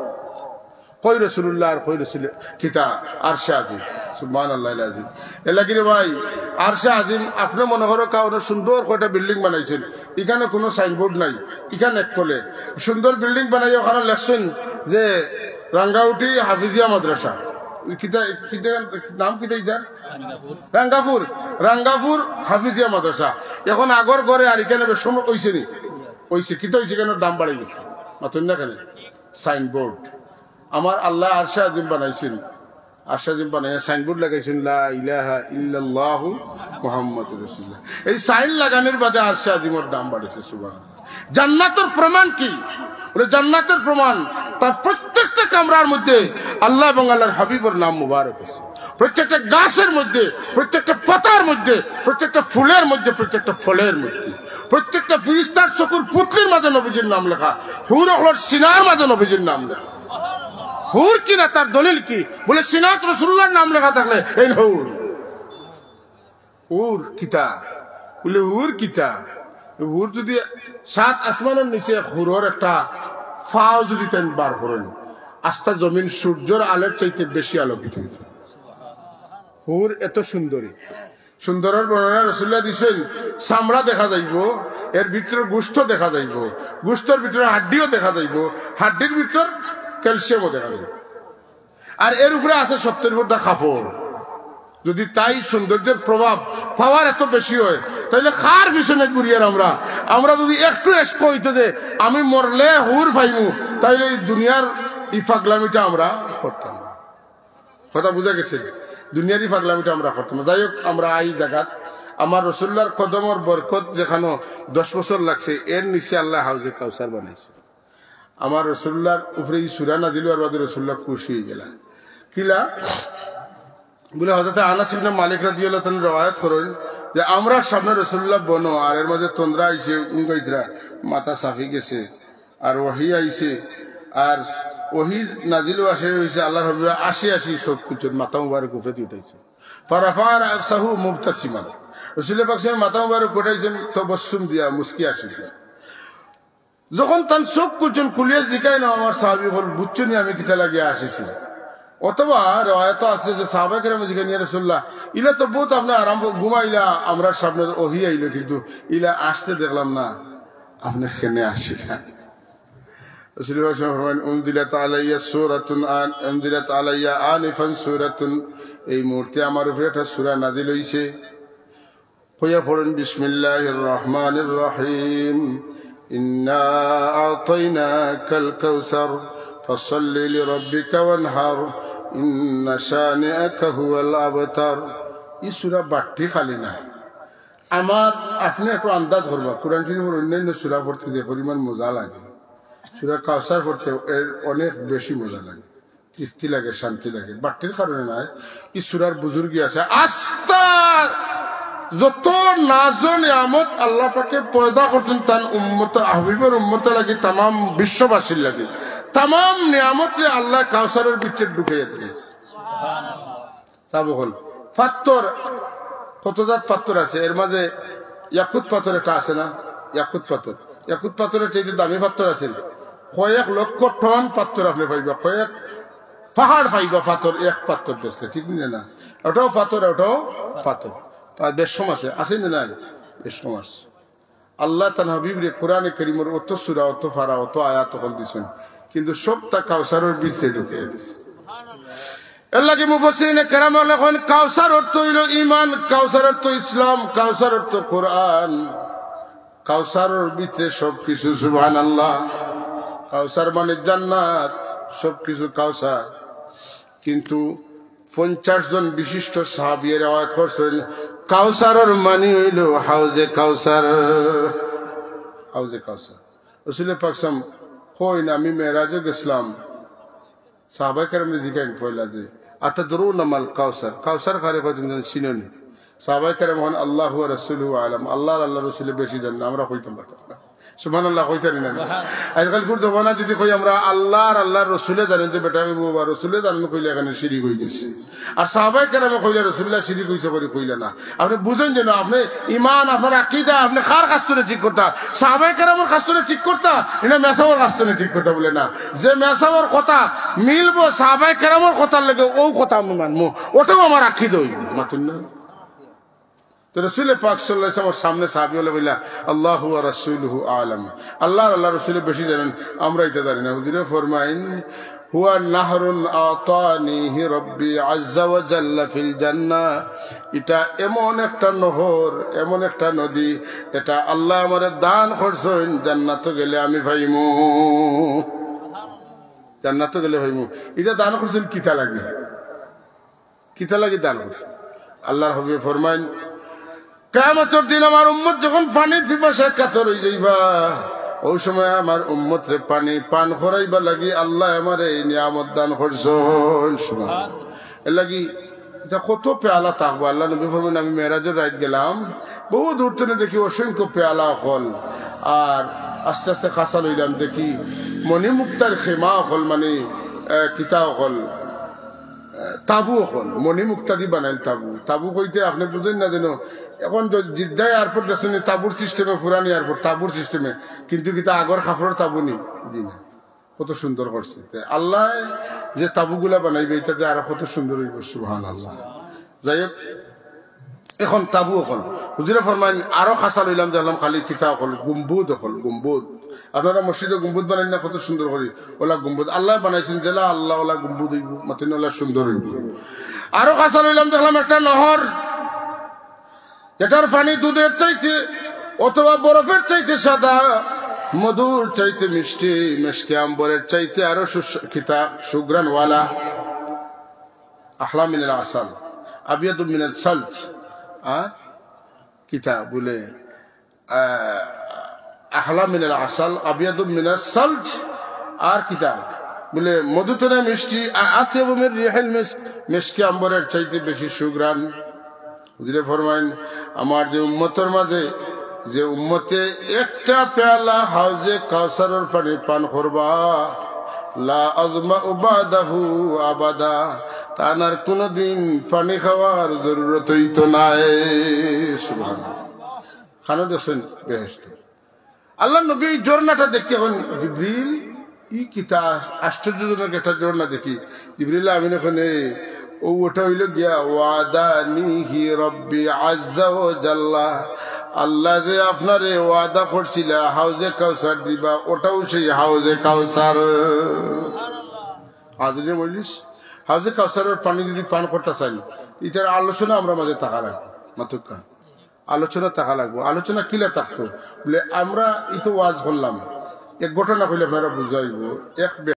কই রসুলুল্লাহ আর কই রসুল কিতা আরশে আজিম। সুবহানাল্লাহিল আজিম। এর লাগি রে ভাই, আরশে আজিম আপনে মনে করো কারণে সুন্দর কয়টা বিল্ডিং বানাইছইন, ইখানো কোনো সাইনবোর্ড নাই, ইখান এক কলে সুন্দর বিল্ডিং বানাইয়া ওখানো লেখছইন যে রাঙ্গাউটি হাফিজিয়া মাদ্রাসা। কিতা, কিতা, নাম কিতা ইটার? রাঙ্গাপুর। রাঙ্গাপুর হাফিজিয়া মাদ্রাসা। এখন আগর ঘরে আর ইখানো বেশ সময় অইছে নি? অইছে। কিতা অইছে? কেন দাম বাড়ি গেছে? মাতইন না কেনে? সাইনবোর্ড। আমার আল্লাহ আরশে আজিম বানাইছইন, আরশে আজিম বানাইয়া সাইনবোর্ড লাগাইছইন, "লা ইলাহা ইল্লাল্লাহু মুহাম্মাদুর রাসূলুল্লাহ।" এই সাইন লাগানির বাদে আরশে আজিমর দাম বাড়ছে। সুবহানাল্লাহ। জান্নাতর প্রমাণ কি? বলে, জান্নাতর প্রমাণ তার প্রত্যেকটা কামরার মধ্যে আল্লাহ এবং আল্লাহর হাবিবর নাম মুবারক আছে। প্রত্যেকটা গাছের মধ্যে, প্রত্যেকটা পাতার মধ্যে, প্রত্যেকটা ফুলের মধ্যে, প্রত্যেকটা ফলের মধ্যে, প্রত্যেকটা ফিরিস্তার চকুর পুতলির মাঝে নবীজির নাম লেখা, হুর অকলর সিনার মাঝে নবীজির নাম লেখা। হুর কিনা, তার দলিল কি? বলে, সিনাত রসুলুল্লাহর নাম লেখা থাকলে এই হুর। হুর কিতা? বলে, হুর কিতা? হুর যদি সাত আসমানর নিচে এক হুরর একটা ফাও যদি তাইন বার করইন, আস্তা জমিন সূর্যর আলোর চাইতে বেশি আলোকিত অইবো। হুর এত সুন্দরী। সুন্দরর বর্ণনা রসুলুল্লাহ দিছইন, চামড়া দেখা যাইবো, এর ভিতরে গোস্ত দেখা যাইবো, গোস্তর ভিতরে হাড্ডিও দেখা যাইবো, হাড্ডির ভিতর ক্যালসিয়ামও দেখা যাইবো। আর এর উপরে আছে সত্তর পর্দা কাপড়। যদি তাই সৌন্দর্যের প্রভাব, পাওয়ার এত বেশি হয়, তাইলে কার পিছনে ঘুরিয়ার আমরা? আমরা যদি একটু এশক অইতো যে আমি মরলে হুর পাইমু, তাইলে এই দুনিয়ার এই পাগলামিটা আমরা করতাম না। কথা বুঝা গেছে? দুনিয়ারি পাগলামিটা আমরা করতাম না। যাই হোক, আমরা আই জাগাত আমার রসুল্লার কদমর বরকত যেখানো দশ বছর লাগছে, এর নিচে আল্লায় হাউজে কাউসার বানাইছে। আমার রসুল্লার উপরে ই সূরা নাজিল অওয়ার বাদে রসুল্লা খুশি অইগেলা। কিলা? বলে, হযরত আনাস ইবনে মালিক রাদিয়াল্লাহু তাআলা রওয়ায়াত করইন যে আমরার সামনে রসুল্লা বনো, আর এর মাঝে তন্দ্রা আইছে, উঙ্গাইতরা, মাথা সাফি গেছে, আর ওহি আইছে, আর ওহি নাজিল অওয়া শেষ অইছে, আল্লার হাবিবে আশি আশি চউখ খুলছইন, মাথা মুবারক উপরেদি উঠাইছইন। ফারাফা রাসাহু মুবতাসিমান, রসুল পাক সাল্লাল্লাহু আলাইহি ওয়াসাল্লাম মাথা মুবারক উঠাইছইন তবস্সুম দিয়া, মুস্কি হাসি দিয়া। যখন তান চউখ খুলছইন, খুলিয়া জিকাইন, আমার সাহাবী অকল, বুঝছো নি আমি কিতা লাগিয়া আসিছি? অথবা রেওয়ায়েত আছে যে সাহাবায়ে কেরামে জিকাইন, ইয়া রাসুলুল্লাহ, ইলা তো বউত আপনে আরাম ঘুমাইলা, আমরার সামনে ওহি আইলো, কিন্তু ইলা আসতে দেখলাম না, আপনে কেনে আসিলা? রাসুল পাক সাল্লাল্লাহু আলাইহি ওয়াসাল্লাম ফরমাইন, "উনজিলাত আলাইয়া সূরাতুন আন-, উনজিলাত আলাইয়া আনিফান সূরাতুন", এই মুহূর্তে আমার উপরে একটা সূরা নাজিল অইছে। কইয়া পড়ইন, "বিসমিল্লাহির রহমানির রহিম। ইন্না আতাইনাকাল কাউসার। ফাসাল্লি লিরাব্বিকা ওয়ানহার। ইন্না শানিআকা হুয়াল আবতার।" ই সূরা বাট্টি খালি না। আমার, আপনে একটু আন্দাজ করবা, কোরআন শরীফর অন্যান্য সূরা পড়তে যে পরিমাণ মজা লাগে, সূরা কাউসার পড়তে এর অনেক বেশি মজা লাগে। তৃপ্তি লাগে, শান্তি লাগে। বাট্টির কারণে নায়, ই সূরার বুজুর্গি আছে। আস্তা যত নাজ নিয়ামত আল্লাহ পাকে পয়দা করছইন তান উম্মত, হাবিবর উম্মত লাগি তামাম বিশ্ববাসীর লাগি, তামাম নিয়ামতরে আল্লায় কাউসারর ভিতরে ঢুকাইয়া দিলাইছে। সাব অকল, পাত্থর, কত জাত পাত্থর আছে, এর মাঝে ইয়াকুত পাত্থর একটা আছে না? ইয়াকুত পাত্থর, ইয়াকুত পাত্থরর চাইতে দামি পাত্থর আছে না? কয়েক লক্ষ টন পাত্থর আপনে পাইবা, কয়েক পাহাড় পাইবা পাত্থর, এক পাত্থর দেখলে, ঠিক নি না? ওটাও পাত্থর, ওটাও পাত্থর। আর বেশ কম আছে, আছে না নাই? বেশ কম আছে। আল্লায় তান হাবিবরে কোরআনে করিমর অত সূরা, অত পারা, অত আয়াত অকল দিছইন, কিন্তু সবটা কাউসারর ভিতরে ঢুকাইয়া দিছে। এর লাগি মুফাসসিরিনে কেরাম লেখইন, কাউসার অর্থ অইলো ঈমান, কাউসার অর্থ ইসলাম, কাউসার অর্থ কোরআন, কাউসারর ভিতরে সবকিছু। সুবহানাল্লাহ। কাউসার মানে জান্নাত, সবকিছু কাউসার। কিন্তু পঞ্চাশ জন বিশিষ্ট সাহাবিয়ে রেওয়ায়াত করছইন, কাউসারর মানি অইলো হাউজে কাউসার, হাউজে কাউসার। রসুল পাক সাম কইন, "আমি মেরাজো গেছলাম।" সাহাবায়ে কেরামরে জিকাইন পয়লা যে, "আতাদরুনা মাল কাউসার?" কাউসার কারে কয় তুমি চিনো নি? সাহাবায়ে কেরাম কইন, "আল্লাহু ওয়া রাসূলুহু আ'লাম।" আল্লাহ আর আল্লাহর রসুলে বেশি জানইন, আমরা কইতাম পারতাম না। সুবহানাল্লাহ কইতাম নি না? আজকাল কুন জমানা যদি কই আমরা আল্লাহ আর আল্লাহর রসুলে জানইন, তে বেটা কইবো, "বা রসুলে জানইন কইলে এখানে শিরিক অই গেছে।" আর সাহাবায়ে কেরামে কইলে রসুল্লাহ শিরিক অইছে করি কইলা না। আপনে বুঝইন যেন, আপনে ঈমান, আপনার আকীদা, আপনে কার কাছ থনে ঠিক করতা? সাহাবায়ে কেরামর কাছ থনে ঠিক করতা, না মেসাবর কাছ থনে ঠিক করতা? বলে না, যে মেসাবর কথা মিলবো সাহাবায়ে কেরামর কথার লগে, অউ কথা আমি মানমু, ওটাউ আমার আকীদা অইবো। মাতুন না? তো রসুল পাক সাল্লাল্লাহু আলাইহি ওয়াসাল্লামর সামনে সাহাবী অকলে কইলা, "আল্লাহু ওয়া রাসূলুহু আ'লাম।" আল্লাহ আর আল্লাহর রসুলে বেশি জানইন, আমরা ইতা জানি না। হুজুরে ফরমাইন, "হুয়া নাহরুন আতানিহি রাব্বি আযযা ওয়া জাল্লা ফিল জান্নাহ।" ইটা এমন একটা নহর, এমন একটা নদী, ইটা আল্লায় আমারে দান করছইন, জান্নাতো গেলে আমি পাইমু, জান্নাতো গেলে পাইমু। ইটা দান করছইন কিতা লাগি? কিতা লাগি দান করছইন? আল্লাহর হাবিবে ফরমাইন, কিয়ামতর দিন আমার উম্মত যখন পানির পিপাসায় কাতর অই যাইবা, অউ সময় আমার উম্মতরে পানি পান করাইবার লাগি আল্লায় আমারে এই নিয়ামত দান করছইন। সুবহান। এর লাগি ইটা কত পেয়ালা থাকবো। আল্লাহর নবী ফরমাইন, "আমি মেরাজর রাইত গেলাম, বউত দূর থনে দেখি অসংখ্য পেয়ালা অকল, আর আস্তে আস্তে কাছাল অইলাম, দেখি মণিমুক্তার খেমা অকল, মানে, আহ, কিতা অকল, তাবু অকল, মণিমুক্তাদি বানাইল তাবু।" তাবু কইতে আপনে বুঝইন না যেন, এখন য-, জিদ্দা এয়ারপোর্ট দেখছইন নি, তাবুর সিস্টেমে, পুরান এয়ারপোর্ট, তাবুর সিস্টেমে, কিন্তু কিতা আগর কাপড়র তাবু নি? জি না। কত সুন্দর করছে। তে আল্লায় যে তাবুগুলা বানাইবা, ইটা যে আরো কত সুন্দর অইবো, সুবহানাল্লাহ। যাই হোক, এখন তাবু অকল। হুজুরে ফরমাইন, আরো কাছাল অইলাম, দেখলাম খালি কিতা অকল, গুম্বুদ অকল, গুম্বুদ। আপনারা মসজিদো গুম্বুদ বানাইন না কত সুন্দর করি, অউলা গুম্বুদ। আল্লায় বানাইছইন যেলা, আল্লাহ অউলা গুম্বুদ অইবো, মাতুন না, অউলা সুন্দর অইবো। আরো কাছাল অইলাম, দেখলাম একটা নহর, যেটার পানি দুধের চাইতে অথবা বরফের চাইতে সাদা, মধুর চাইতে মিষ্টি, মেশকে আম্বরের চাইতে আরো সুস-, কিতা, সুঘ্রাণওয়ালা। আহলা মিনাল আসাল, আবিয়াদু মিনাল সালজ। আর কিতা বুলে, আহ, আহলা মিনাল আসাল, আবিয়াদু মিনাল সালজ। আর কিতা বুলে, মধু তনে মিষ্টি, আ-, আতইয়্যিবু মির রিহিল মিস্ক, মিসকে আম্বরের চাইতে বেশি সুঘ্রাণ। হুজুরে ফরমাইন, আমার যে উম্মতর মাঝে, যে উম্মতে একটা পেয়ালা হাউজে কাউসারর পানি পান করবা, লা আজমাউ বাদাহু আবাদা, তান আর কুনুদিন পানি খাওয়ার জরুরত অইতো নায়। সুবহানাল্লাহ। খানো দেখছইন বেহেশত। আল্লাহর নবী এই ঝর্ণাটা দেখি কইন, "জিবরিল, ই কিতা আশ্চর্যজনক একটা ঝর্ণা দেখি।" জিবরিল আমিনে কইন, "এ, অউ ওটা অইলো গিয়া ওয়াদানিহি রব্বি আজ্জা ওয়া জাল্লা। আল্লায় যে আপনারে ওয়াদা করছিলা হাউজে কাউসার দিবা, ওটাউ সেই হাউজে কাউসার।" হাজিরিনে মজলিস, হাউজে কাউসারর পানি যদি পান করতা চাইন, ইটার আলোচনা আমরার মাঝে থাকা লাগবো। মাতুক্কা আলোচনা থাকা লাগবো। আলোচনা কিলা থাকতো? বুলে, আমরা ইতো ওয়াজ করলাম, এক ঘটনা কইলে আপনারার বুঝা অইবো। এক